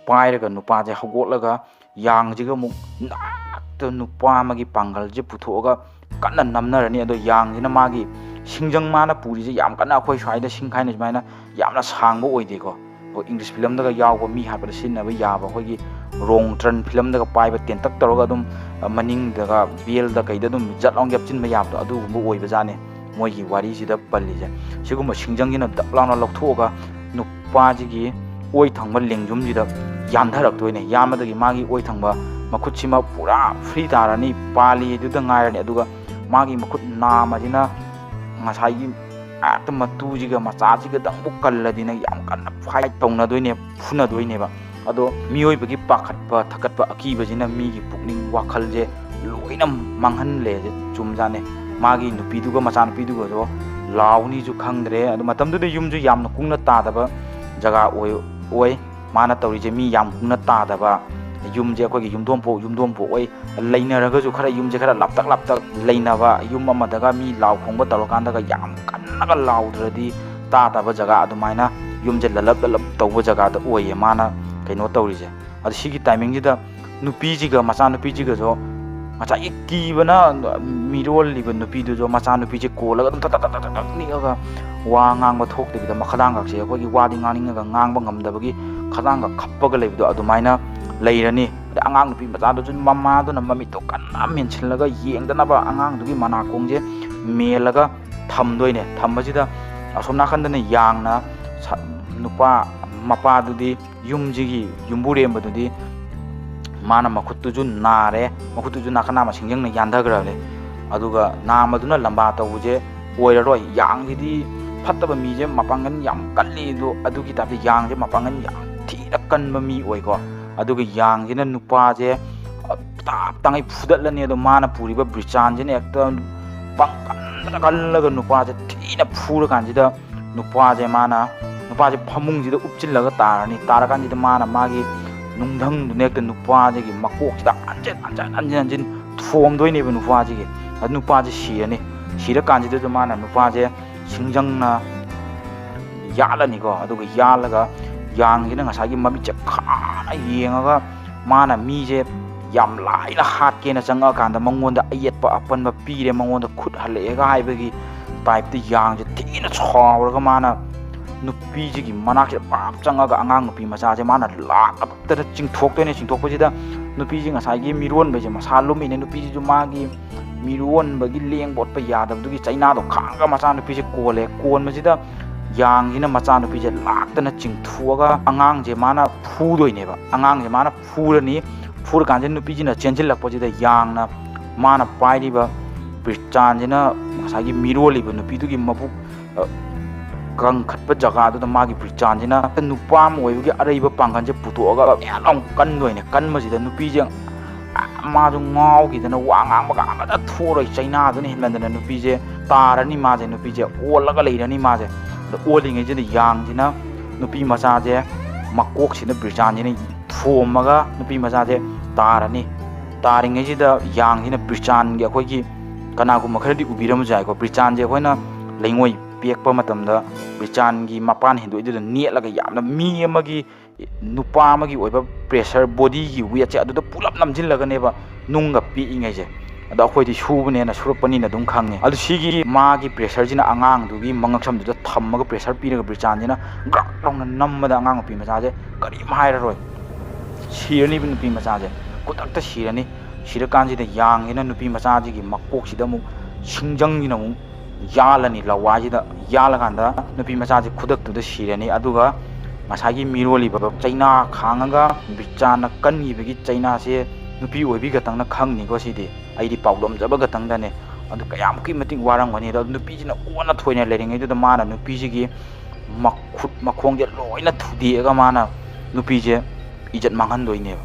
ꯄꯥꯏꯔꯒ ꯅꯨꯄꯥꯁꯦ ꯍꯧꯒꯠꯂꯒ ꯌꯥꯡꯁꯤꯒ ꯑꯃꯨꯛ ꯅꯥꯛꯇ ꯅꯨꯄꯥ ꯑꯃꯒꯤ ꯄꯥꯡꯒꯜꯁꯦ ꯄꯨꯊꯣꯛꯑꯒ ꯀꯟꯅ ꯅꯝꯅꯔꯅꯤ꯫ ꯑꯗꯣ ꯌꯥꯡꯁꯤꯅ ꯃꯥꯒꯤ ꯁꯤꯡꯖꯪ, ꯃꯥꯅ ꯄꯨꯔꯤꯁꯦ ꯌꯥꯝ ꯀꯟꯅ ꯑꯩꯈꯣꯏ ꯁ꯭ꯋꯥꯏꯗ ꯁꯤꯡꯈꯥꯏꯅ ꯁꯨꯃꯥꯏꯅ ꯌꯥꯝꯅ ꯁꯥꯡꯕ ꯑꯣꯏꯗꯦꯀꯣ꯫ ꯑꯩꯈꯣꯏ English film ꯗꯒ ꯌꯥꯎꯕ, ꯃꯤ ꯍꯥꯠꯄꯗ ꯁꯤꯖꯤꯟꯅꯕ ꯌꯥꯕ, ꯑꯩꯈꯣꯏꯒꯤ ꯔꯣꯡ ꯇ꯭ꯔꯟ film ꯗꯒ ꯄꯥꯏꯕ ꯇꯦꯟꯇꯛ ꯇꯧꯔꯒ ꯑꯗꯨꯝ, ꯑ, ꯃꯅꯤꯡꯗꯒ belt ꯀꯩꯗ ꯑꯗꯨꯝ ꯖꯠ ꯂꯥꯎꯅ ꯌꯥꯞꯆꯤꯟꯕ ꯌꯥꯕꯗꯣ, ꯑꯗꯨꯒꯨꯝꯕ ꯑꯣꯏꯕꯖꯥꯠꯅꯤ ꯃꯣꯏꯒꯤ ꯋꯥꯔꯤꯁꯤꯗ ꯄꯜꯂꯤꯁꯦ꯫ ꯁꯤꯒꯨꯝꯕ ꯁꯤꯡꯖꯪꯁꯤꯅ ꯗꯛ ꯂꯥꯎꯅ ꯂꯧꯊꯣꯛꯑꯒ ꯅꯨꯄꯥꯁꯤꯒꯤ ꯑꯣꯏ ꯊꯪꯕ ꯂꯦꯡꯖꯨꯝꯁꯤꯗ ꯌꯥꯟꯊꯔꯛꯇꯣꯏꯅꯦ꯫ ꯌꯥꯟꯕꯗꯒꯤ ꯃꯥꯒꯤ ꯑꯣꯏ ꯊꯪꯕ ꯃꯈꯨꯠꯁꯤꯃ ꯄꯨꯔꯥ ꯐ꯭ꯔꯤ ꯇꯥꯔꯅꯤ, ꯄꯥꯜꯂꯤꯗꯨꯗ ꯉꯥꯏꯔꯅꯤ꯫ ꯑꯗꯨꯒ ꯃꯥꯒꯤ ꯃꯈꯨꯠ ꯅꯥꯝꯃꯁꯤꯅ ꯉꯁꯥꯏꯒꯤ ꯍꯦꯛꯇ ꯃꯇꯨꯁꯤꯒ ꯃꯆꯥꯁꯤꯒꯗꯪꯕꯨ ꯀꯜꯂꯗꯤꯅꯦ, ꯌꯥꯝ ꯀꯟꯅ ꯐꯥꯏꯠ ꯇꯧꯅꯗꯣꯏꯅꯦ, ꯐꯨꯅꯗꯣꯏꯅꯦꯕ꯫ ꯑꯗꯣ ꯃꯤꯑꯣꯏꯕꯒꯤ ꯄꯥꯈꯠꯄ ꯊꯛꯀꯠꯄ ꯑꯀꯤꯕꯁꯤꯅ ꯃꯤꯒꯤ ꯄꯨꯛꯅꯤꯡ ꯋꯥꯈꯜꯁꯦ ꯂꯣꯏꯅ ꯃꯥꯡꯍꯜꯂꯦ꯫ ꯆꯨꯝꯖꯥꯠꯅꯦ꯫ ꯃꯥꯒꯤ ꯅꯨꯄꯤꯗꯨꯒ ꯃꯆꯥꯅꯨꯄꯤꯗꯨꯒꯗꯣ ꯂꯥꯎꯅꯤꯁꯨ ꯈꯪꯗ꯭ꯔꯦ꯫ ꯑꯗꯨ ꯃꯇꯝꯗꯨꯗ ꯌꯨꯝꯁꯨ ꯌꯥꯝꯅ ꯀꯨꯡꯅ ꯇꯥꯗꯕ ꯖꯒꯥ ꯑꯣꯏ ꯑꯣꯏ ꯃꯥꯅ ꯇꯧꯔꯤꯁꯦ꯫ ꯃꯤ ꯌꯥꯝ ꯀꯨꯡꯅ ꯇꯥꯗꯕ ꯌꯨꯝꯁꯦ, ꯑꯩꯈꯣꯏꯒꯤ ꯌꯨꯝꯊꯣꯡ ꯄꯣꯛ ꯌꯨꯝꯊꯣꯡ ꯄꯣꯛ ꯑꯣꯏ꯫ ꯂꯩꯅꯔꯒꯁꯨ ꯈꯔ ꯌꯨꯝꯁꯦ ꯈꯔ ꯂꯥꯞꯇꯛ ꯂꯥꯞꯇꯛ ꯂꯩꯅꯕ, ꯌꯨꯝ ꯑꯃꯗꯒ ꯃꯤ ꯂꯥꯎ ꯈꯣꯡꯕ ꯇꯧꯔꯀꯥꯟꯗꯒ ꯌꯥꯝ ꯀꯟꯅꯒ ꯂꯥꯎꯗ꯭ꯔꯗꯤ ꯇꯥꯗꯕ ꯖꯒꯥ, ꯑꯗꯨꯃꯥꯏꯅ ꯌꯨꯝꯁꯦ ꯂꯜꯂꯞ ꯂꯜꯂꯞ ꯇꯧꯕ ꯖꯒꯥꯗ ꯑꯣꯏꯌꯦ ꯃꯥꯅ ꯀꯩꯅꯣ ꯇꯧꯔꯤꯁꯦ꯫ ꯑꯗꯣ ꯁꯤꯒꯤ ꯇꯥꯏꯃꯤꯡꯁꯤꯗ ꯅꯨꯄꯤꯁꯤꯒ ꯃꯆꯥꯅꯨꯄꯤꯁꯤꯒꯁꯨ ꯉꯁꯥꯏꯒꯤ ꯀꯤꯕꯅ ꯃꯤꯔꯣꯜꯂꯤꯕ ꯅꯨꯄꯤꯗꯨꯁꯨ ꯃꯆꯥꯅꯨꯄꯤꯁꯦ ꯀꯣꯜꯂꯒ ꯑꯗꯨꯝ ꯊꯛ ꯊꯛ ꯊꯛ ꯊꯛ ꯊꯛ ꯅꯤꯛꯑꯒ ꯋꯥ ꯉꯥꯡꯕ ꯊꯣꯛꯇꯕꯤꯗ ꯃꯈꯗꯥꯡꯒꯛꯁꯦ ꯑꯩꯈꯣꯏꯒꯤ ꯋꯥꯗꯤ ꯉꯥꯡꯅꯤꯡꯉꯒ ꯉꯥꯡꯕ ꯉꯝꯗꯕꯒꯤ ꯈꯗꯥꯡꯒ ꯈꯞꯄꯒ ꯂꯩꯕꯗꯣ ꯑꯗꯨꯃꯥꯏꯅ ꯂꯩꯔꯅꯤ꯫ ꯑꯗꯩ ꯑꯉꯥꯡ ꯅꯨꯄꯤ ꯃꯆꯥꯗꯨꯁꯨ ꯃꯃꯥꯗꯨꯅ ꯃꯃꯤꯠꯇꯣ ꯀꯟꯅ ꯃꯦꯟꯁꯤꯜꯂꯒ ꯌꯦꯡꯗꯅꯕ ꯑꯉꯥꯡꯗꯨꯒꯤ ꯃꯅꯥꯀꯣꯡꯁꯦ ꯃꯦꯜꯂꯒ ꯊꯝꯗꯣꯏꯅꯦ꯫ ꯊꯝꯕꯁꯤꯗ ꯑꯁꯣꯝ ꯅꯥꯀꯟꯗꯅ ꯌꯥꯡꯅ ꯁ-, ꯅꯨꯄꯥ ꯃꯄꯥꯗꯨꯗꯤ, ꯌꯨꯝꯁꯤꯒꯤ ꯌꯨꯝꯕꯨꯔꯦꯝꯕꯗꯨꯗꯤ ꯃꯥꯅ ꯃꯈꯨꯠꯇꯨꯁꯨ ꯅꯥꯔꯦ, ꯃꯈꯨꯠꯇꯨꯁꯨ ꯅꯥꯀꯟ ꯅꯥꯝꯃ ꯁꯤꯡꯖꯪꯅ ꯌꯥꯟꯊꯈ꯭ꯔꯕꯅꯦ꯫ ꯑꯗꯨꯒ ꯅꯥꯝꯃꯗꯨꯅ ꯂꯝꯕꯥ ꯇꯧꯕꯁꯦ ꯑꯣꯏꯔꯔꯣꯏ꯫ ꯌꯥꯡꯁꯤꯗꯤ ꯐꯠꯇꯕ ꯃꯤꯁꯦ ꯃꯄꯥꯡꯒꯜ ꯌꯥꯝ ꯀꯜꯂꯤ꯫ ꯑꯗꯣ ꯑꯗꯨꯒꯤ ꯇꯥꯏꯞꯇ ꯌꯥꯡꯁꯦ ꯃꯄꯥꯡꯒꯜ ꯌꯥꯝ ꯊꯤꯅ ꯀꯟꯕ ꯃꯤ ꯑꯣꯏꯀꯣ꯫ ꯑꯗꯨꯒ ꯌꯥꯡꯁꯤꯅ ꯅꯨꯄꯥꯁꯦ ꯇꯥꯞ ꯇꯥꯉꯩ ꯐꯨꯗꯠꯂꯅꯤ꯫ ꯑꯗꯣ ꯃꯥꯅ ꯄꯨꯔꯤꯕ ꯕ꯭ꯔꯤꯆꯥꯟꯁꯤꯅ ꯍꯦꯛꯇ ꯄꯪꯀꯟꯗ ꯀꯜꯂꯒ ꯅꯨꯄꯥꯁꯦ ꯊꯤꯅ ꯐꯨꯔꯀꯥꯟꯁꯤꯗ ꯅꯨꯄꯥꯁꯦ ꯃꯥꯅ, ꯅꯨꯄꯥꯁꯦ ꯐꯃꯨꯡꯁꯤꯗ ꯎꯞꯆꯤꯜꯂꯒ ꯇꯥꯔꯅꯤ꯫ ꯇꯥꯔꯀꯥꯟꯁꯤꯗ ꯃꯥꯅ ꯃꯥꯒꯤ ꯅꯨꯡꯙꯪꯗꯨꯅ ꯍꯦꯛꯇ ꯅꯨꯄꯥꯁꯤꯒꯤ ꯃꯀꯣꯛꯁꯤꯗ ꯍꯟꯖꯤꯟ ꯍꯟꯖꯤꯟ ꯍꯟꯖꯤꯟ ꯍꯟꯖꯤꯟ ꯊꯣꯝꯗꯣꯏꯅꯦꯕ ꯅꯨꯄꯥꯁꯤꯒꯤ꯫ ꯑꯗꯨ ꯅꯨꯄꯥꯁꯦ ꯁꯤꯔꯅꯤ꯫ ꯁꯤꯔꯀꯥꯟꯁꯤꯗꯁꯨ ꯃꯥꯅ ꯅꯨꯄꯥꯁꯦ ꯁꯤꯡꯖꯪꯅ ꯌꯥꯜꯂꯅꯤꯀꯣ꯫ ꯑꯗꯨꯒ ꯌꯥꯜꯂꯒ ꯌꯥꯡꯁꯤꯅ ꯉꯁꯥꯏꯒꯤ ꯃꯃꯤꯠꯁꯦ ꯈꯥꯅ ꯌꯦꯡꯉꯒ ꯃꯥꯅ ꯃꯤꯁꯦ ꯌꯥꯝ ꯂꯥꯏꯅ ꯍꯥꯠꯀꯦꯅ ꯆꯪꯉꯛꯑꯀꯥꯟꯗ ꯃꯉꯣꯟꯗ ꯑꯌꯦꯠꯄ ꯑꯄꯟꯕ ꯄꯤꯔꯦ, ꯃꯉꯣꯟꯗ ꯈꯨꯠ ꯍꯜꯂꯛꯑꯦꯒ ꯍꯥꯏꯕꯒꯤ ꯇꯥꯏꯞꯇ ꯌꯥꯡꯁꯦ ꯊꯤꯅ ꯁꯥꯎꯔꯒ ꯃꯥꯅ ꯅꯨꯄꯤꯁꯤꯒꯤ ꯃꯅꯥꯛꯁꯤꯗ ꯄꯥꯞ ꯆꯪꯉꯒ ꯑꯉꯥꯡ ꯅꯨꯄꯤ ꯃꯆꯥꯁꯦ ꯃꯥꯅ ꯂꯥꯛꯑꯕꯗ ꯆꯤꯡꯊꯣꯛꯇꯣꯏꯅꯦ꯫ ꯆꯤꯡꯊꯣꯛꯄꯁꯤꯗ ꯅꯨꯄꯤꯁꯤ ꯉꯁꯥꯏꯒꯤ ꯃꯤꯔꯣꯟꯕꯁꯦ ꯃꯁꯥ ꯂꯨꯝꯃꯤꯅꯦ꯫ ꯅꯨꯄꯤꯁꯤꯁꯨ ꯃꯥꯒꯤ ꯃꯤꯔꯣꯟꯕꯒꯤ ꯂꯦꯡ ꯑꯣꯠꯄ ꯌꯥꯗꯕꯗꯨꯒꯤ ꯆꯩꯅꯥꯗꯣ ꯈꯥꯡꯉꯒ ꯃꯆꯥꯅꯨꯄꯤꯁꯦ ꯀꯣꯜꯂꯦ꯫ ꯀꯣꯟꯕꯁꯤꯗ ꯌꯥꯡꯁꯤꯅ ꯃꯆꯥꯅꯨꯄꯤꯁꯦ ꯂꯥꯛꯇꯅ ꯆꯤꯡꯊꯣꯛꯑꯒ ꯑꯉꯥꯡꯁꯦ ꯃꯥꯅ ꯐꯨꯗꯣꯏꯅꯦꯕ꯫ ꯑꯉꯥꯡꯁꯦ ꯃꯥꯅ ꯐꯨꯔꯅꯤ꯫ ꯐꯨꯔꯀꯥꯟꯁꯤꯗ ꯅꯨꯄꯤꯁꯤꯅ ꯆꯦꯟꯁꯤꯜꯂꯛꯄꯁꯤꯗ ꯌꯥꯡꯅ ꯃꯥꯅ ꯄꯥꯏꯔꯤꯕ ꯕ꯭ꯔꯤꯆꯥꯟꯁꯤꯅ ꯉꯁꯥꯏꯒꯤ ꯃꯤꯔꯣꯜꯂꯤꯕ ꯅꯨꯄꯤꯗꯨꯒꯤ ꯃꯕꯨꯛ, ꯑ, ꯀꯪꯈꯠꯄ ꯖꯒꯥꯗꯨꯗ ꯃꯥꯒꯤ ꯕ꯭ꯔꯤꯆꯥꯟꯁꯤꯅ ꯅꯨꯄꯥ ꯑꯃ ꯑꯣꯏꯕꯒꯤ ꯑꯔꯩꯕ ꯄꯥꯡꯒꯜꯁꯦ ꯄꯨꯊꯣꯛꯑꯒ ꯃꯌꯥꯝ ꯑꯃꯨꯛ ꯀꯟꯗꯣꯏꯅꯦ꯫ ꯀꯟꯕꯁꯤꯗ ꯅꯨꯄꯤꯁꯦ, ꯑ, ꯃꯥꯁꯨ ꯉꯥꯎꯈꯤꯗꯅ ꯋꯥ ꯉꯥꯡꯕꯒ ꯑꯃꯇ ꯊꯣꯛꯑꯔꯣꯏ꯫ ꯆꯩꯅꯥꯗꯨꯅ ꯍꯦꯟꯃꯟꯗꯅ ꯅꯨꯄꯤꯁꯦ ꯇꯥꯔꯅꯤ꯫ ꯃꯥꯁꯦ, ꯅꯨꯄꯤꯁꯦ ꯑꯣꯜꯂꯒ ꯂꯩꯔꯅꯤ꯫ ꯃꯥꯁꯦ ꯑꯗ ꯑꯣꯜꯂꯤꯉꯩꯁꯤꯗ ꯌꯥꯡꯁꯤꯅ ꯅꯨꯄꯤ ꯃꯆꯥꯁꯦ ꯃꯀꯣꯛꯁꯤꯗ ꯕ꯭ꯔꯤꯆꯥꯟꯁꯤꯅ ꯊꯣꯝꯃꯒ ꯅꯨꯄꯤ ꯃꯆꯥꯁꯦ ꯇꯥꯔꯅꯤ꯫ ꯇꯥꯔꯤꯉꯩꯁꯤꯗ ꯌꯥꯡꯁꯤꯅ ꯕ꯭ꯔꯤꯆꯥꯟꯒꯤ, ꯑꯩꯈꯣꯏꯒꯤ ꯀꯅꯥꯒꯨꯝꯕ ꯈꯔꯗꯤ ꯎꯕꯤꯔꯝꯕꯁꯨ ꯌꯥꯏꯀꯣ, ꯕ꯭ꯔꯤꯆꯥꯟꯁꯦ ꯑꯩꯈꯣꯏꯅ ꯂꯩꯉꯣꯏ ꯄꯦꯛꯄ ꯃꯇꯝꯗ ꯕ꯭ꯔꯤꯆꯥꯟꯒꯤ ꯃꯄꯥꯟ ꯍꯦꯟꯗꯣꯛꯏꯗꯨꯗ ꯅꯦꯠꯂꯒ ꯌꯥꯝꯅ ꯃꯤ ꯑꯃꯒꯤ, ꯅꯨꯄꯥ ꯑꯃꯒꯤ ꯑꯣꯏꯕ ꯄ꯭ꯔꯦꯁꯔ, ꯕꯣꯗꯤꯒꯤ ꯋꯦꯠꯁꯦ ꯑꯗꯨꯗ ꯄꯨꯂꯞ ꯅꯝꯁꯤꯜꯂꯒꯅꯦꯕ ꯅꯨꯡꯒ ꯄꯦꯛꯏꯉꯩꯁꯦ꯫ ꯑꯗꯣ ꯑꯩꯈꯣꯏꯗꯤ ꯁꯨꯕꯅꯦꯅ ꯁꯨꯔꯛꯄꯅꯤꯅ ꯑꯗꯨꯝ ꯈꯪꯉꯦ꯫ ꯑꯗꯨ ꯁꯤꯒꯤ ꯃꯥꯒꯤ ꯄ꯭ꯔꯦꯁꯔꯁꯤꯅ ꯑꯉꯥꯡꯗꯨꯒꯤ ꯃꯉꯛꯁꯝꯗꯨꯗ ꯊꯝꯃꯒ ꯄ꯭ꯔꯦꯁꯔ ꯄꯤꯔꯒ ꯕ꯭ꯔꯤꯆꯥꯟꯁꯤꯅ ꯒ꯭ꯔꯛ ꯂꯥꯎꯅ ꯅꯝꯕꯗ ꯑꯉꯥꯡ ꯅꯨꯄꯤ ꯃꯆꯥꯁꯦ ꯀꯔꯤꯝ ꯍꯥꯏꯔꯔꯣꯏ꯫ ꯁꯤꯔꯅꯤꯕ ꯅꯨꯄꯤ ꯃꯆꯥꯁꯦ, ꯈꯨꯗꯛꯇ ꯁꯤꯔꯅꯤ꯫ ꯁꯤꯔꯀꯥꯟꯁꯤꯗ ꯌꯥꯡꯁꯤꯅ ꯅꯨꯄꯤ ꯃꯆꯥꯁꯤꯒꯤ ꯃꯀꯣꯛꯁꯤꯗ ꯑꯃꯨꯛ ꯁꯤꯡꯖꯪꯁꯤꯅ ꯑꯃꯨꯛ ꯌꯥꯜꯂꯅꯤ꯫ ꯂꯋꯥꯏꯁꯤꯗ ꯌꯥꯜꯂꯀꯥꯟꯗ ꯅꯨꯄꯤ ꯃꯆꯥꯁꯦ ꯈꯨꯗꯛꯇꯨꯗ ꯁꯤꯔꯅꯤ꯫ ꯑꯗꯨꯒ ꯉꯁꯥꯏꯒꯤ ꯃꯤꯔꯣꯜꯂꯤꯕ ꯆꯩꯅꯥ ꯈꯥꯡꯉꯒ ꯕ꯭ꯔꯤꯆꯥꯟꯅ ꯀꯟꯈꯤꯕꯒꯤ ꯆꯩꯅꯥꯁꯦ ꯅꯨꯄꯤ ꯑꯣꯏꯕꯤ ꯈꯛꯇꯪꯅ ꯈꯪꯅꯤꯀꯣ꯫ ꯁꯤꯗꯤ ꯑꯩꯗꯤ ꯄꯥꯎꯗꯝꯖꯕ ꯈꯛꯇꯪꯗꯅꯦ꯫ ꯑꯗꯨ ꯀꯌꯥꯃꯨꯛꯀꯤ ꯃꯇꯤꯛ ꯋꯥꯔꯝꯒꯅꯤ꯫ ꯑꯗꯣ ꯅꯨꯄꯤꯁꯤꯅ ꯑꯣꯟꯅ ꯊꯣꯏꯅ ꯂꯩꯔꯤꯉꯩꯗꯨꯗ ꯃꯥꯅ ꯅꯨꯄꯤꯁꯤꯒꯤ ꯃꯈꯨꯠ ꯃꯈꯣꯡꯁꯦ ꯂꯣꯏꯅ ꯊꯨꯗꯦꯛꯑꯒ ꯃꯥꯅ ꯅꯨꯄꯤꯁꯦ ꯏꯖꯠ ꯃꯥꯡꯍꯟꯗꯣꯏꯅꯦꯕ꯫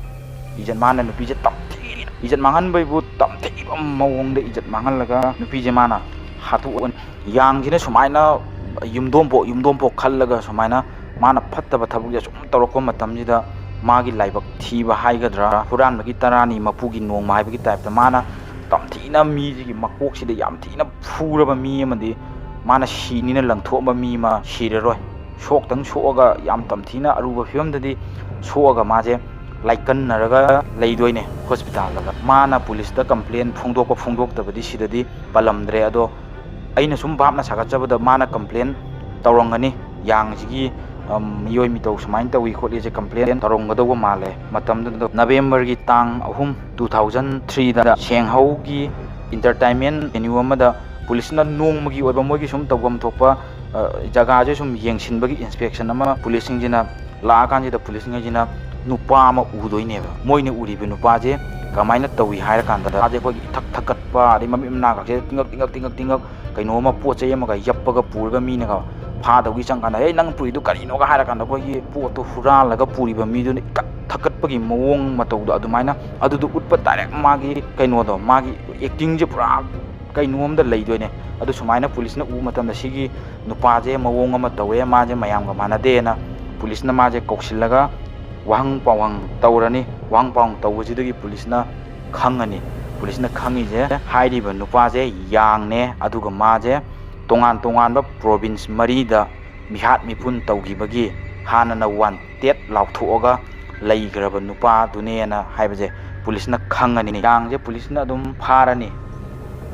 ꯏꯖꯠ, ꯃꯥꯅ ꯅꯨꯄꯤꯁꯦ ꯇꯝꯊꯤ, ꯏꯖꯠ ꯃꯥꯡꯍꯟꯕꯩꯕꯨ ꯇꯝꯊꯤꯕ ꯃꯑꯣꯡꯗ ꯏꯖꯠ ꯃꯥꯡꯍꯜꯂꯒ ꯅꯨꯄꯤꯁꯦ ꯃꯥꯅ ꯍꯥꯠꯇꯣꯛꯑꯅꯤ꯫ ꯌꯥꯡꯁꯤꯅ ꯁꯨꯃꯥꯏꯅ ꯌꯨꯝꯗꯣꯝꯄꯣꯛ ꯌꯨꯝꯗꯣꯝꯄꯣꯛ ꯈꯜꯂꯒ ꯁꯨꯃꯥꯏꯅ ꯃꯥꯅ ꯐꯠꯇꯕ ꯊꯕꯛꯁꯦ ꯁꯨꯝ ꯇꯧꯔꯛꯄ ꯃꯇꯝꯁꯤꯗ ꯃꯥꯒꯤ ꯂꯥꯏꯕꯛ ꯊꯤꯕ ꯍꯥꯏꯒꯗ꯭ꯔꯥ, ꯍꯨꯔꯥꯟꯕꯒꯤ ꯇꯔꯥꯅꯤ ꯃꯄꯨꯒꯤ ꯅꯣꯡꯃ ꯍꯥꯏꯕꯒꯤ ꯇꯥꯏꯞꯇ ꯃꯥꯅ ꯇꯝꯊꯤꯅ ꯃꯤꯁꯤꯒꯤ ꯃꯀꯣꯛꯁꯤꯗ ꯌꯥꯝ ꯊꯤꯅ ꯐꯨꯔꯕ ꯃꯤ ꯑꯃꯗꯤ ꯃꯥꯅ ꯁꯤꯅꯤꯅ ꯂꯪꯊꯣꯛꯑꯝꯕ ꯃꯤ ꯑꯃ ꯁꯤꯔꯔꯣꯏ꯫ ꯁꯣꯛꯇꯪ ꯁꯣꯛꯑꯒ ꯌꯥꯝ ꯇꯝꯊꯤꯅ ꯑꯔꯨꯕ ꯐꯤꯕꯝꯗꯗꯤ ꯁꯣꯛꯑꯒ ꯃꯥꯁꯦ ꯂꯥꯏꯀꯟꯅꯔꯒ ꯂꯩꯗꯣꯏꯅꯦ ꯍꯣꯁꯄꯤꯇꯥꯜꯗꯒ꯫ ꯃꯥꯅ ꯄꯨꯂꯤꯁꯇ ꯀꯝꯄ꯭ꯂꯦꯟ ꯐꯣꯡꯗꯣꯛꯄ ꯐꯣꯡꯗꯣꯛꯇꯕꯗꯤ ꯁꯤꯗꯗꯤ ꯄꯜꯂꯝꯗ꯭ꯔꯦ꯫ ꯑꯗꯣ ꯑꯩꯅ ꯁꯨꯝ ꯚꯥꯞꯅ ꯁꯥꯒꯠꯆꯕꯗ ꯃꯥꯅ ꯀꯝꯄ꯭ꯂꯦꯟ ꯇꯧꯔꯝꯒꯅꯤ꯫ ꯌꯥꯡꯁꯤꯒꯤ, ꯑꯝ, ꯃꯤꯑꯣꯏ ꯃꯤꯇꯧ ꯁꯨꯃꯥꯏꯅ ꯇꯧꯏ ꯈꯣꯠꯂꯤꯁꯦ ꯀꯝꯄ꯭ꯂꯦꯟ ꯇꯧꯔꯝꯒꯗꯧꯕ ꯃꯥꯜꯂꯦ꯫ ꯃꯇꯝꯗꯨꯗ ꯅꯕꯦꯝꯕꯔꯒꯤ ꯇꯥꯡ ꯑꯍꯨꯝ, two thousand three ꯗ ꯁꯦꯡꯍꯧꯒꯤ entertainment venue ꯑꯃꯗ ꯄꯨꯂꯤꯁꯅ ꯅꯣꯡꯃꯒꯤ ꯑꯣꯏꯕ ꯃꯣꯏꯒꯤ ꯁꯨꯝ ꯇꯧꯐꯝ ꯊꯣꯛꯄ, ꯑ, ꯖꯒꯥꯁꯦ ꯁꯨꯝ ꯌꯦꯡꯁꯤꯟꯕꯒꯤ inspection ꯑꯃ ꯄꯨꯂꯤꯁꯁꯤꯡꯁꯤꯅ ꯂꯥꯛꯑꯀꯥꯟꯁꯤꯗ ꯄꯨꯂꯤꯁꯉꯩꯁꯤꯅ ꯅꯨꯄꯥ ꯑꯃ ꯎꯗꯣꯏꯅꯦꯕ꯫ ꯃꯣꯏꯅ ꯎꯔꯤꯕ ꯅꯨꯄꯥꯁꯦ ꯀꯃꯥꯏꯅ ꯇꯧꯏ ꯍꯥꯏꯔꯀꯥꯟꯗ, ꯃꯥꯁꯦ ꯑꯩꯈꯣꯏꯒꯤ ꯏꯊꯛ ꯊꯛꯀꯠꯄ, ꯑꯗꯩ ꯃꯃꯤꯠ ꯃꯅꯥꯒꯁꯦ ꯇꯤꯡꯉꯛ ꯇꯤꯡꯉꯛ ꯇꯤꯡꯉꯛ ꯇꯤꯡꯉꯛ, ꯀꯩꯅꯣ ꯑꯃ, ꯄꯣꯠ ꯆꯩ ꯑꯃꯒ ꯌꯞꯄꯒ ꯄꯨꯔꯒ ꯃꯤꯅꯒ ꯐꯥꯗꯧꯒꯤ ꯆꯪꯀꯥꯟꯗ, "ꯑꯦ, ꯅꯪ ꯄꯨꯔꯤꯗꯨ ꯀꯔꯤꯅꯣꯒ?" ꯍꯥꯏꯔꯀꯥꯟꯗ ꯑꯩꯈꯣꯏꯒꯤ ꯄꯣꯠꯇꯨ ꯍꯨꯔꯥꯜꯂꯒ ꯄꯨꯔꯤꯕ ꯃꯤꯗꯨꯅ ꯏꯊꯛ ꯊꯛꯀꯠꯄꯒꯤ ꯃꯑꯣꯡ ꯃꯇꯧꯗꯣ, ꯑꯗꯨꯃꯥꯏꯅ ꯑꯗꯨꯗꯣ ꯎꯠꯄ direct ꯃꯥꯒꯤ ꯀꯩꯅꯣꯗꯣ, ꯃꯥꯒꯤ actingꯁꯦ ꯄꯨꯔꯥ ꯀꯩꯅꯣ ꯑꯝꯗ ꯂꯩꯗꯣꯏꯅꯦ꯫ ꯑꯗꯨ ꯁꯨꯃꯥꯏꯅ ꯄꯨꯂꯤꯁꯅ ꯎꯕ ꯃꯇꯝꯗ ꯁꯤꯒꯤ ꯅꯨꯄꯥꯁꯦ ꯃꯑꯣꯡ ꯑꯃ ꯇꯧꯋꯦ, ꯃꯥꯁꯦ ꯃꯌꯥꯝꯒ ꯃꯥꯟꯅꯗꯦꯅ ꯄꯨꯂꯤꯁꯅ ꯃꯥꯁꯦ ꯀꯧꯁꯤꯜꯂꯒ ꯋꯥꯍꯪ ꯄꯥꯎꯍꯪ ꯇꯧꯔꯅꯤ꯫ ꯋꯥꯍꯪ ꯄꯥꯎꯍꯪ ꯇꯧꯕꯁꯤꯗꯒꯤ ꯄꯨꯂꯤꯁꯅ ꯈꯪꯉꯅꯤ꯫ ꯄꯨꯂꯤꯁꯅ ꯈꯪꯉꯤꯁꯦ ꯍꯥꯏꯔꯤꯕ ꯅꯨꯄꯥꯁꯦ ꯌꯥꯡꯅꯦ, ꯑꯗꯨꯒ ꯃꯥꯁꯦ ꯇꯣꯉꯥꯟ ꯇꯣꯉꯥꯟꯕ province ꯃꯔꯤꯗ ꯃꯤꯍꯥꯠ ꯃꯤꯄꯨꯟ ꯇꯧꯈꯤꯕꯒꯤ ꯍꯥꯟꯅꯅ wanted ꯂꯥꯎꯊꯣꯛꯑꯒ ꯂꯩꯈ꯭ꯔꯕ ꯅꯨꯄꯥꯗꯨꯅꯦꯅ ꯍꯥꯏꯕꯁꯦ ꯄꯨꯂꯤꯁꯅ ꯈꯪꯉꯅꯤ꯫ ꯌꯥꯡꯁꯦ ꯄꯨꯂꯤꯁꯅ ꯑꯗꯨꯝ ꯐꯥꯔꯅꯤ꯫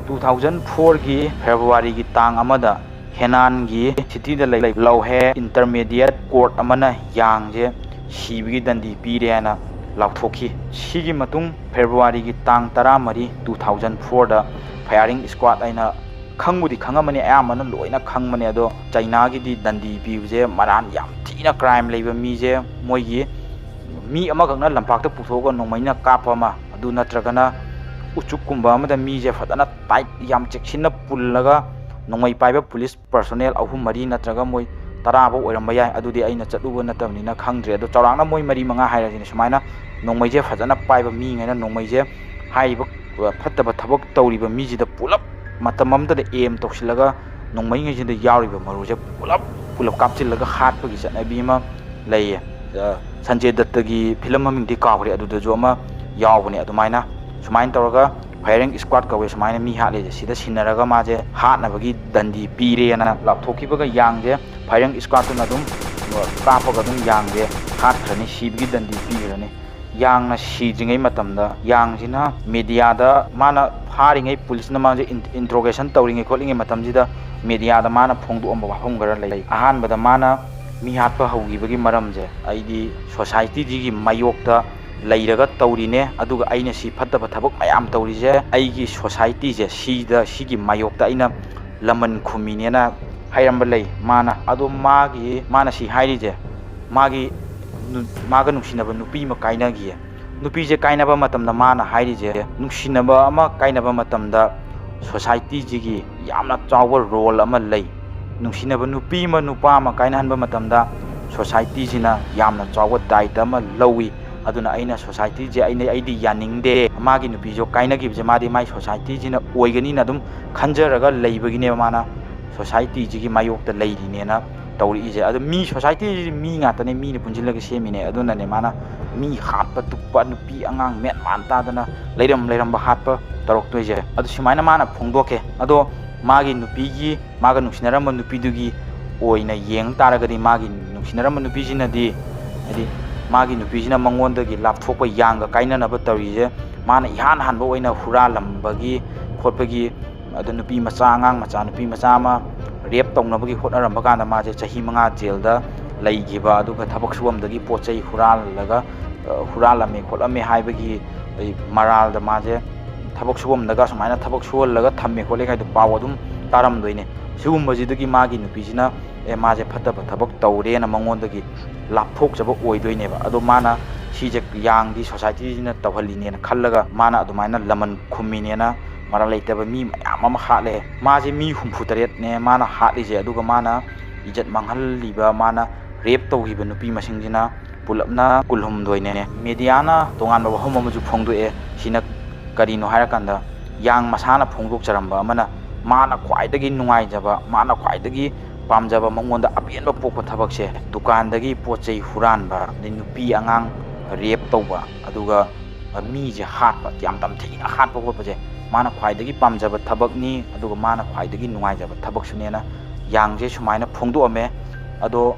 Two thousand fourꯒꯤ Februaryꯒꯤ ꯇꯥꯡ ꯑꯃꯗ ꯍꯦꯅꯥꯟꯒꯤ cityꯗ ꯂꯩ ꯂꯧꯍꯦ Intermediate Court ꯑꯃꯅ ꯌꯥꯡꯁꯦ ꯁꯤꯕꯒꯤ ꯗꯟꯗꯤ ꯄꯤꯔꯦꯅ ꯂꯥꯎꯊꯣꯛꯈꯤ꯫ ꯁꯤꯒꯤ ꯃꯇꯨꯡ Februaryꯒꯤ ꯇꯥꯡ ꯇꯔꯥꯃꯔꯤ, two thousand fourꯗ firing squad ꯍꯥꯏꯅ ꯈꯪꯕꯨꯗꯤ ꯈꯪꯉꯝꯃꯅꯤ, ꯑꯌꯥꯝꯕꯅ ꯂꯣꯏꯅ ꯈꯪꯕꯅꯦ, ꯑꯗꯣ ꯆꯩꯅꯥꯒꯤꯗꯤ ꯗꯟꯗꯤ ꯄꯤꯕꯁꯦ ꯃꯔꯥꯟ ꯌꯥꯝ ꯊꯤꯅ, crime ꯂꯩꯕ ꯃꯤꯁꯦ ꯃꯣꯏꯒꯤ ꯃꯤ ꯑꯃꯈꯛꯅ ꯂꯝꯄꯥꯛꯇ ꯄꯨꯊꯣꯛꯑꯒ ꯅꯣꯡꯃꯩꯅ ꯀꯥꯞꯄ ꯑꯃ, ꯑꯗꯨ ꯅꯠꯇ꯭ꯔꯒꯅ ꯎꯆꯨꯛꯀꯨꯝꯕ ꯑꯃꯗ ꯃꯤꯁꯦ ꯐꯖꯅ tight, ꯌꯥꯝ ꯆꯦꯛꯁꯤꯟꯅ ꯄꯨꯜꯂꯒ ꯅꯣꯡꯃꯩ ꯄꯥꯏꯕ police personnel ꯑꯍꯨꯝ ꯃꯔꯤ ꯅꯠꯇ꯭ꯔꯒ ꯃꯣꯏ ꯇꯔꯥ ꯐꯥꯎ ꯑꯣꯏꯔꯝꯕ ꯌꯥꯏ, ꯑꯗꯨꯗꯤ ꯑꯩꯅ ꯆꯠꯂꯨꯕ ꯅꯠꯇꯕꯅꯤꯅ ꯈꯪꯗ꯭ꯔꯦ꯫ ꯑꯗꯣ ꯆꯥꯎꯔꯥꯛꯅ ꯃꯣꯏ ꯃꯔꯤ ꯃꯉꯥ ꯍꯥꯏꯔꯁꯤꯅꯦ, ꯁꯨꯃꯥꯏꯅ ꯅꯣꯡꯃꯩꯁꯦ ꯐꯖꯅ ꯄꯥꯏꯕ ꯃꯤꯉꯩꯅ ꯅꯣꯡꯃꯩꯁꯦ ꯍꯥꯏꯔꯤꯕ, ꯑ, ꯐꯠꯇꯕ ꯊꯕꯛ ꯇꯧꯔꯤꯕ ꯃꯤꯁꯤꯗ ꯄꯨꯂꯞ ꯃꯇꯝ ꯑꯃꯗꯗ aim ꯇꯧꯁꯤꯜꯂꯒ ꯅꯣꯡꯃꯩꯉꯩꯁꯤꯗ ꯌꯥꯎꯔꯤꯕ ꯃꯔꯨꯁꯦ ꯄꯨꯂꯞ, ꯄꯨꯂꯞ ꯀꯥꯞꯁꯤꯜꯂꯒ ꯍꯥꯠꯄꯒꯤ ꯆꯠꯅꯕꯤ ꯑꯃ ꯂꯩꯌꯦ꯫ ꯑ, ꯁꯟꯖꯦ ꯗꯠꯇꯒꯤ film ꯃꯃꯤꯡꯗꯤ ꯀꯥꯎꯈ꯭ꯔꯦ, ꯑꯗꯨꯗꯁꯨ ꯑꯃ ꯌꯥꯎꯕꯅꯦ꯫ ꯑꯗꯨꯃꯥꯏꯅ, ꯁꯨꯃꯥꯏꯅ ꯇꯧꯔꯒ firing squad ꯀꯧꯋꯦ, ꯁꯨꯃꯥꯏꯅ ꯃꯤ ꯍꯥꯠꯂꯤꯁꯦ꯫ ꯁꯤꯗ ꯁꯤꯟꯅꯔꯒ ꯃꯥꯁꯦ ꯍꯥꯠꯅꯕꯒꯤ ꯗꯟꯗꯤ ꯄꯤꯔꯦꯅ ꯂꯥꯎꯊꯣꯛꯈꯤꯕꯒ ꯌꯥꯡꯁꯦ firing squadꯇꯨꯅ ꯑꯗꯨꯝ ꯀꯥꯞꯄꯒ ꯑꯗꯨꯝ ꯌꯥꯡꯁꯦ ꯍꯥꯠꯈ꯭ꯔꯅꯤ, ꯁꯤꯕꯒꯤ ꯗꯟꯗꯤ ꯄꯤꯈ꯭ꯔꯅꯤ꯫ ꯌꯥꯡꯅ ꯁꯤꯗ꯭ꯔꯤꯉꯩ ꯃꯇꯝꯗ ꯌꯥꯡꯁꯤꯅ mediaꯗ, ꯃꯥꯅ ꯐꯥꯔꯤꯉꯩ ꯄꯨꯂꯤꯁꯅ ꯃꯥꯁꯦ in-, interrogation ꯇꯧꯔꯤꯉꯩ ꯈꯣꯠꯂꯤꯉꯩ ꯃꯇꯝꯁꯤꯗ mediaꯗ ꯃꯥꯅ ꯐꯣꯡꯗꯣꯛꯑꯝꯕ ꯋꯥꯐꯝ ꯈꯔ ꯂꯩ꯫ ꯑꯍꯥꯟꯕꯗ ꯃꯥꯅ ꯃꯤ ꯍꯥꯠꯄ ꯍꯧꯈꯤꯕꯒꯤ ꯃꯔꯝꯁꯦ, "ꯑꯩꯗꯤ societyꯁꯤꯒꯤ ꯃꯥꯌꯣꯛꯇ ꯂꯩꯔꯒ ꯇꯧꯔꯤꯅꯦ꯫ ꯑꯗꯨꯒ ꯑꯩꯅ ꯁꯤ ꯐꯠꯇꯕ ꯊꯕꯛ ꯃꯌꯥꯝ ꯇꯧꯔꯤꯁꯦ ꯑꯩꯒꯤ ꯁꯣꯁꯥꯏꯇꯤꯁꯦ ꯁꯤꯗ, ꯁꯤꯒꯤ ꯃꯥꯌꯣꯛꯇ ꯑꯩꯅ ꯂꯃꯟ ꯈꯨꯝꯃꯤꯅꯦꯅ ꯍꯥꯏꯔꯝꯕ ꯂꯩ ꯃꯥꯅ꯫ ꯑꯗꯣ ꯃꯥꯒꯤ, ꯃꯥꯅ ꯁꯤ ꯍꯥꯏꯔꯤꯁꯦ, ꯃꯥꯒꯤ ꯅꯨ-, ꯃꯥꯒ ꯅꯨꯡꯁꯤꯅꯕ ꯅꯨꯄꯤ ꯑꯃ ꯀꯥꯏꯅꯈꯤꯌꯦ꯫ ꯅꯨꯄꯤꯁꯦ ꯀꯥꯏꯅꯕ ꯃꯇꯝꯗ ꯃꯥꯅ ꯍꯥꯏꯔꯤꯁꯦ, ꯅꯨꯡꯁꯤꯅꯕ ꯑꯃ ꯀꯥꯏꯅꯕ ꯃꯇꯝꯗ ꯁꯣꯁꯥꯏꯇꯤꯁꯤꯒꯤ ꯌꯥꯝꯅ ꯆꯥꯎꯕ ꯔꯣꯜ ꯑꯃ ꯂꯩ꯫ ꯅꯨꯡꯁꯤꯅꯕ ꯅꯨꯄꯤ ꯑꯃ ꯅꯨꯄꯥ ꯑꯃ ꯀꯥꯏꯅꯍꯟꯕ ꯃꯇꯝꯗ ꯁꯣꯁꯥꯏꯇꯤꯁꯤꯅ ꯌꯥꯝꯅ ꯆꯥꯎꯕ ꯗꯥꯏꯇ ꯑꯃ ꯂꯧꯏ꯫ ꯑꯗꯨꯅ ꯑꯩꯅ ꯁꯣꯁꯥꯏꯇꯤꯁꯦ, ꯑꯩꯅ, ꯑꯩꯗꯤ ꯌꯥꯅꯤꯡꯗꯦ꯫ ꯃꯥꯒꯤ ꯅꯨꯄꯤꯁꯨ ꯀꯥꯏꯅꯈꯤꯕꯁꯦ ꯃꯥꯗꯤ ꯃꯥꯏ ꯁꯣꯁꯥꯏꯇꯤꯁꯤꯅ ꯑꯣꯏꯒꯅꯤꯅ ꯑꯗꯨꯝ ꯈꯟꯖꯔꯒ ꯂꯩꯕꯒꯤꯅꯦꯕ ꯃꯥꯅ ꯁꯣꯁꯥꯏꯇꯤꯁꯤꯒꯤ ꯃꯥꯌꯣꯛꯇ ꯂꯩꯔꯤꯅꯦꯅ ꯇꯧꯔꯛꯏꯁꯦ꯫ ꯑꯗꯣ ꯃꯤ, ꯁꯣꯁꯥꯏꯇꯤꯁꯤ ꯃꯤ ꯉꯥꯛꯇꯅꯦ, ꯃꯤꯅ ꯄꯨꯟꯁꯤꯜꯂꯒ ꯁꯦꯝꯃꯤꯅꯦ꯫ ꯑꯗꯨꯅꯅꯦ ꯃꯥꯅ ꯃꯤ ꯍꯥꯠꯄ ꯇꯨꯞꯄ, ꯅꯨꯄꯤ ꯑꯉꯥꯡ ꯃꯦꯟ ꯃꯥꯟ ꯇꯥꯗꯅ ꯂꯩꯔꯝ ꯂꯩꯔꯝꯕ ꯍꯥꯠꯄ ꯇꯧꯔꯛꯇꯣꯏꯁꯦ꯫ ꯑꯗꯨ ꯁꯨꯃꯥꯏꯅ ꯃꯥꯅ ꯐꯣꯡꯗꯣꯛꯀꯦ꯫ ꯑꯗꯣ ꯃꯥꯒꯤ ꯅꯨꯄꯤꯒꯤ, ꯃꯥꯒ ꯅꯨꯡꯁꯤꯅꯔꯝꯕ ꯅꯨꯄꯤꯗꯨꯒꯤ ꯑꯣꯏꯅ ꯌꯦꯡ ꯇꯥꯔꯒꯗꯤ ꯃꯥꯒꯤ ꯅꯨꯡꯁꯤꯅꯔꯝꯕ ꯅꯨꯄꯤꯁꯤꯅꯗꯤ, ꯍꯥꯏꯗꯤ ꯃꯥꯒꯤ ꯅꯨꯄꯤꯁꯤꯅ ꯃꯉꯣꯟꯗꯒꯤ ꯂꯥꯞꯊꯣꯛꯄ, ꯌꯥꯡꯒ ꯀꯥꯏꯅꯅꯕ ꯇꯧꯔꯤꯁꯦ ꯃꯥꯅ ꯏꯍꯥꯟ ꯍꯥꯟꯕ ꯑꯣꯏꯅ ꯍꯨꯔꯥꯜꯂꯝꯕꯒꯤ ꯈꯣꯠꯄꯒꯤ, ꯑꯗ ꯅꯨꯄꯤ ꯃꯆꯥ, ꯑꯉꯥꯡ ꯃꯆꯥ, ꯅꯨꯄꯤ ꯃꯆꯥ ꯑꯃ ꯔꯦꯞ ꯇꯧꯅꯕꯒꯤ ꯍꯣꯠꯅꯔꯝꯕ ꯀꯥꯟꯗ ꯃꯥꯁꯦ ꯆꯍꯤ ꯃꯉꯥ ꯖꯦꯜꯗ ꯂꯩꯈꯤꯕ, ꯑꯗꯨꯒ ꯊꯕꯛ ꯁꯨꯐꯝꯗꯒꯤ ꯄꯣꯠ ꯆꯩ ꯍꯨꯔꯥꯜꯂꯒ, ꯑ, ꯍꯨꯔꯥꯜꯂꯝꯃꯦ ꯈꯣꯠꯂꯝꯃꯦ ꯍꯥꯏꯕꯒꯤ, ꯑꯩ, ꯃꯔꯥꯜꯗ ꯃꯥꯁꯦ ꯊꯕꯛ ꯁꯨꯐꯝꯗꯒ ꯁꯨꯃꯥꯏꯅ ꯊꯕꯛ ꯁꯨꯍꯜꯂꯒ ꯊꯝꯃꯦ ꯈꯣꯠꯂꯦ ꯀꯥꯏꯗꯣ ꯄꯥꯎ ꯑꯗꯨꯝ ꯇꯥꯔꯝꯗꯣꯏꯅꯦ꯫ ꯁꯤꯒꯨꯝꯕꯁꯤꯗꯒꯤ ꯃꯥꯒꯤ ꯅꯨꯄꯤꯁꯤꯅ, ꯑꯦ, ꯃꯥꯁꯦ ꯐꯠꯇꯕ ꯊꯕꯛ ꯇꯧꯔꯦꯅ ꯃꯉꯣꯟꯗꯒꯤ ꯂꯥꯞꯊꯣꯛꯆꯕ ꯑꯣꯏꯗꯣꯏꯅꯦꯕ꯫ ꯑꯗꯣ ꯃꯥꯅ ꯁꯤꯁꯦ ꯌꯥꯡꯗꯤ ꯁꯣꯁꯥꯏꯇꯤꯁꯤꯅ ꯇꯧꯍꯜꯂꯤꯅꯦꯅ ꯈꯜꯂꯒ ꯃꯥꯅ ꯑꯗꯨꯃꯥꯏꯅ ꯂꯃꯟ ꯈꯨꯝꯃꯤꯅꯦꯅ ꯃꯔꯥꯜ ꯂꯩꯇꯕ ꯃꯤ ꯃꯌꯥꯝ ꯑꯃ ꯍꯥꯠꯂꯦ꯫ ꯃꯥꯁꯦ ꯃꯤ ꯍꯨꯝꯐꯨ ꯇꯔꯦꯠꯅꯦ ꯃꯥꯅ ꯍꯥꯠꯂꯤꯁꯦ꯫ ꯑꯗꯨꯒ ꯃꯥꯅ ꯏꯖꯠ ꯃꯥꯡꯍꯜꯂꯤꯕ, ꯃꯥꯅ ꯔꯦꯞ ꯇꯧꯈꯤꯕ ꯅꯨꯄꯤ ꯃꯁꯤꯡꯁꯤꯅ ꯄꯨꯂꯞꯅ ꯀꯨꯟꯍꯨꯝꯗꯣꯏꯅꯦ꯫ ꯃꯦꯗꯤꯌꯥꯅ ꯇꯣꯉꯥꯟꯕ ꯋꯥꯐꯝ ꯑꯃꯁꯨ ꯐꯣꯡꯗꯣꯛꯑꯦ꯫ ꯁꯤꯅ ꯀꯔꯤꯅꯣ ꯍꯥꯏꯔꯀꯥꯟꯗ, ꯌꯥꯡ ꯃꯁꯥꯅ ꯐꯣꯡꯗꯣꯛꯆꯔꯝꯕ ꯑꯃꯅ, ꯃꯥꯅ ꯈ꯭ꯋꯥꯏꯗꯒꯤ ꯅꯨꯡꯉꯥꯏꯖꯕ, ꯃꯥꯅ ꯈ꯭ꯋꯥꯏꯗꯒꯤ ꯄꯥꯝꯖꯕ, ꯃꯉꯣꯟꯗ ꯑꯄꯦꯟꯕ ꯄꯣꯛꯄ ꯊꯕꯛꯁꯦ ꯗꯨꯀꯥꯟꯗꯒꯤ ꯄꯣꯠ ꯆꯩ ꯍꯨꯔꯥꯟꯕ, ꯑꯗꯩ ꯅꯨꯄꯤ ꯑꯉꯥꯡ ꯔꯦꯞ ꯇꯧꯕ, ꯑꯗꯨꯒ ꯃꯤꯁꯦ ꯍꯥꯠꯄ, ꯌꯥꯝ ꯇꯝꯊꯤꯅ ꯍꯥꯠꯄ ꯈꯣꯠꯄꯁꯦ ꯃꯥꯅ ꯈ꯭ꯋꯥꯏꯗꯒꯤ ꯄꯥꯝꯖꯕ ꯊꯕꯛꯅꯤ, ꯑꯗꯨꯒ ꯃꯥꯅ ꯈ꯭ꯋꯥꯏꯗꯒꯤ ꯅꯨꯡꯉꯥꯏꯖꯕ ꯊꯕꯛꯁꯨꯅꯦꯅ ꯌꯥꯡꯁꯦ ꯁꯨꯃꯥꯏꯅ ꯐꯣꯡꯗꯣꯛꯑꯝꯃꯦ꯫ ꯑꯗꯣ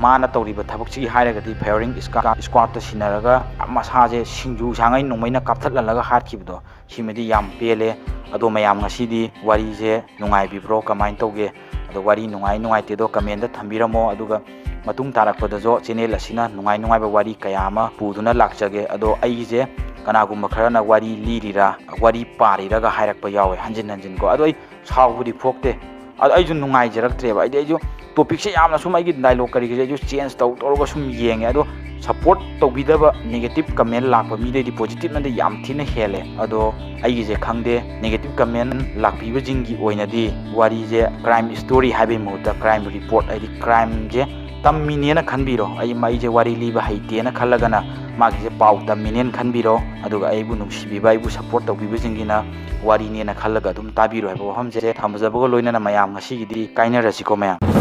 ꯃꯥꯅ ꯇꯧꯔꯤꯕ ꯊꯕꯛꯁꯤꯒꯤ ꯍꯥꯏꯔꯒꯗꯤ, ꯐꯥꯌꯔꯤꯡ ꯏꯁꯀ꯭ꯋꯥ-, ꯏꯁꯀ꯭ꯋꯥꯠꯇ ꯁꯤꯟꯅꯔꯒ ꯃꯁꯥꯁꯦ ꯁꯤꯡꯖꯨ ꯁꯥꯡꯉꯩ ꯅꯣꯡꯃꯩꯅ ꯀꯥꯞꯊꯠꯍꯜꯂꯒ ꯍꯥꯠꯈꯤꯕꯗꯣ, ꯁꯤꯃꯗꯤ ꯌꯥꯝ ꯄꯦꯜꯂꯦ꯫ ꯑꯗꯣ ꯃꯌꯥꯝ, ꯉꯁꯤꯗꯤ ꯋꯥꯔꯤꯁꯦ ꯅꯨꯡꯉꯥꯏꯕꯤꯕ꯭ꯔꯣ? ꯀꯃꯥꯏꯅ ꯇꯧꯒꯦ? ꯋꯥꯔꯤ ꯅꯨꯡꯉꯥꯏ ꯅꯨꯡꯉꯥꯏꯇꯦꯗꯣ comment ꯊꯝꯕꯤꯔꯝꯃꯣ꯫ ꯑꯗꯨꯒ ꯃꯇꯨꯡ ꯇꯥꯔꯛꯄꯗꯁꯨ channel ꯑꯁꯤꯅ ꯅꯨꯡꯉꯥꯏ ꯅꯨꯡꯉꯥꯏꯕ ꯋꯥꯔꯤ ꯀꯌꯥ ꯑꯃ ꯄꯨꯗꯨꯅ ꯂꯥꯛꯆꯒꯦ꯫ ꯑꯗꯣ ꯑꯩꯒꯤꯁꯦ ꯀꯅꯥꯒꯨꯝꯕ ꯈꯔꯅ ꯋꯥꯔꯤ ꯂꯤꯔꯤꯔꯥ, ꯋꯥꯔꯤ ꯄꯥꯔꯤꯔꯒ ꯍꯥꯏꯔꯛꯄ ꯌꯥꯎꯋꯦ ꯍꯟꯖꯤꯟ ꯍꯟꯖꯤꯟ ꯀꯣ꯫ ꯑꯗꯣ ꯑꯩ ꯁꯥꯎꯕꯗꯤ ꯐꯣꯛꯇꯦ꯫ ꯑꯗꯣ ꯑꯩꯁꯨ ꯅꯨꯡꯉꯥꯏꯖꯔꯛꯇ꯭ꯔꯦꯕ꯫ ꯍꯥꯏꯗꯤ ꯑꯩꯁꯨ topicꯁꯦ ꯌꯥꯝꯅ ꯁꯨꯝ ꯑꯩꯒꯤ dialogue ꯀꯔꯤ ꯀꯔꯤ ꯑꯩꯁꯨ change ꯇꯧ ꯇꯧꯔꯒ ꯁꯨꯝ ꯌꯦꯡꯉꯦ꯫ ꯑꯗꯣ support ꯇꯧꯕꯤꯗꯕ negative comment ꯂꯥꯛꯄ ꯃꯤꯗꯩꯗꯤ positiveꯅꯗꯤ ꯌꯥꯝ ꯊꯤꯅ ꯍꯦꯜꯂꯦ꯫ ꯑꯗꯣ ꯑꯩꯒꯤꯁꯦ ꯈꯪꯗꯦ, negative comment ꯂꯥꯛꯄꯤꯕꯁꯤꯡꯒꯤ ꯑꯣꯏꯅꯗꯤ ꯋꯥꯔꯤꯁꯦ crime story ꯍꯥꯏꯕꯒꯤ ꯃꯍꯨꯠꯇ crime report, ꯍꯥꯏꯗꯤ crimeꯁꯦ ꯇꯝꯃꯤꯅꯦꯅ ꯈꯟꯕꯤꯔꯣ꯫ ꯑꯩ, ꯑꯩꯁꯦ ꯋꯥꯔꯤ ꯂꯤꯕ ꯍꯩꯇꯦꯅ ꯈꯜꯂꯒꯅ ꯃꯥꯒꯤꯁꯦ ꯄꯥꯎ ꯇꯝꯃꯤꯅꯦꯅ ꯈꯟꯕꯤꯔꯣ꯫ ꯑꯗꯨꯒ ꯑꯩꯕꯨ ꯅꯨꯡꯁꯤꯕꯤꯕ, ꯑꯩꯕꯨ support ꯇꯧꯕꯤꯕꯁꯤꯡꯒꯤꯅ ꯋꯥꯔꯤꯅꯦꯅ ꯈꯜꯂꯒ ꯑꯗꯨꯝ ꯇꯥꯕꯤꯔꯣ ꯍꯥꯏꯕ ꯋꯥꯐꯝꯁꯦ ꯊꯝꯖꯕꯒ ꯂꯣꯏꯅꯅ ꯃꯌꯥꯝ ꯉꯁꯤꯒꯤꯗꯤ ꯀꯥꯏꯅꯔꯁꯤꯀꯣ ꯃꯌꯥꯝ꯫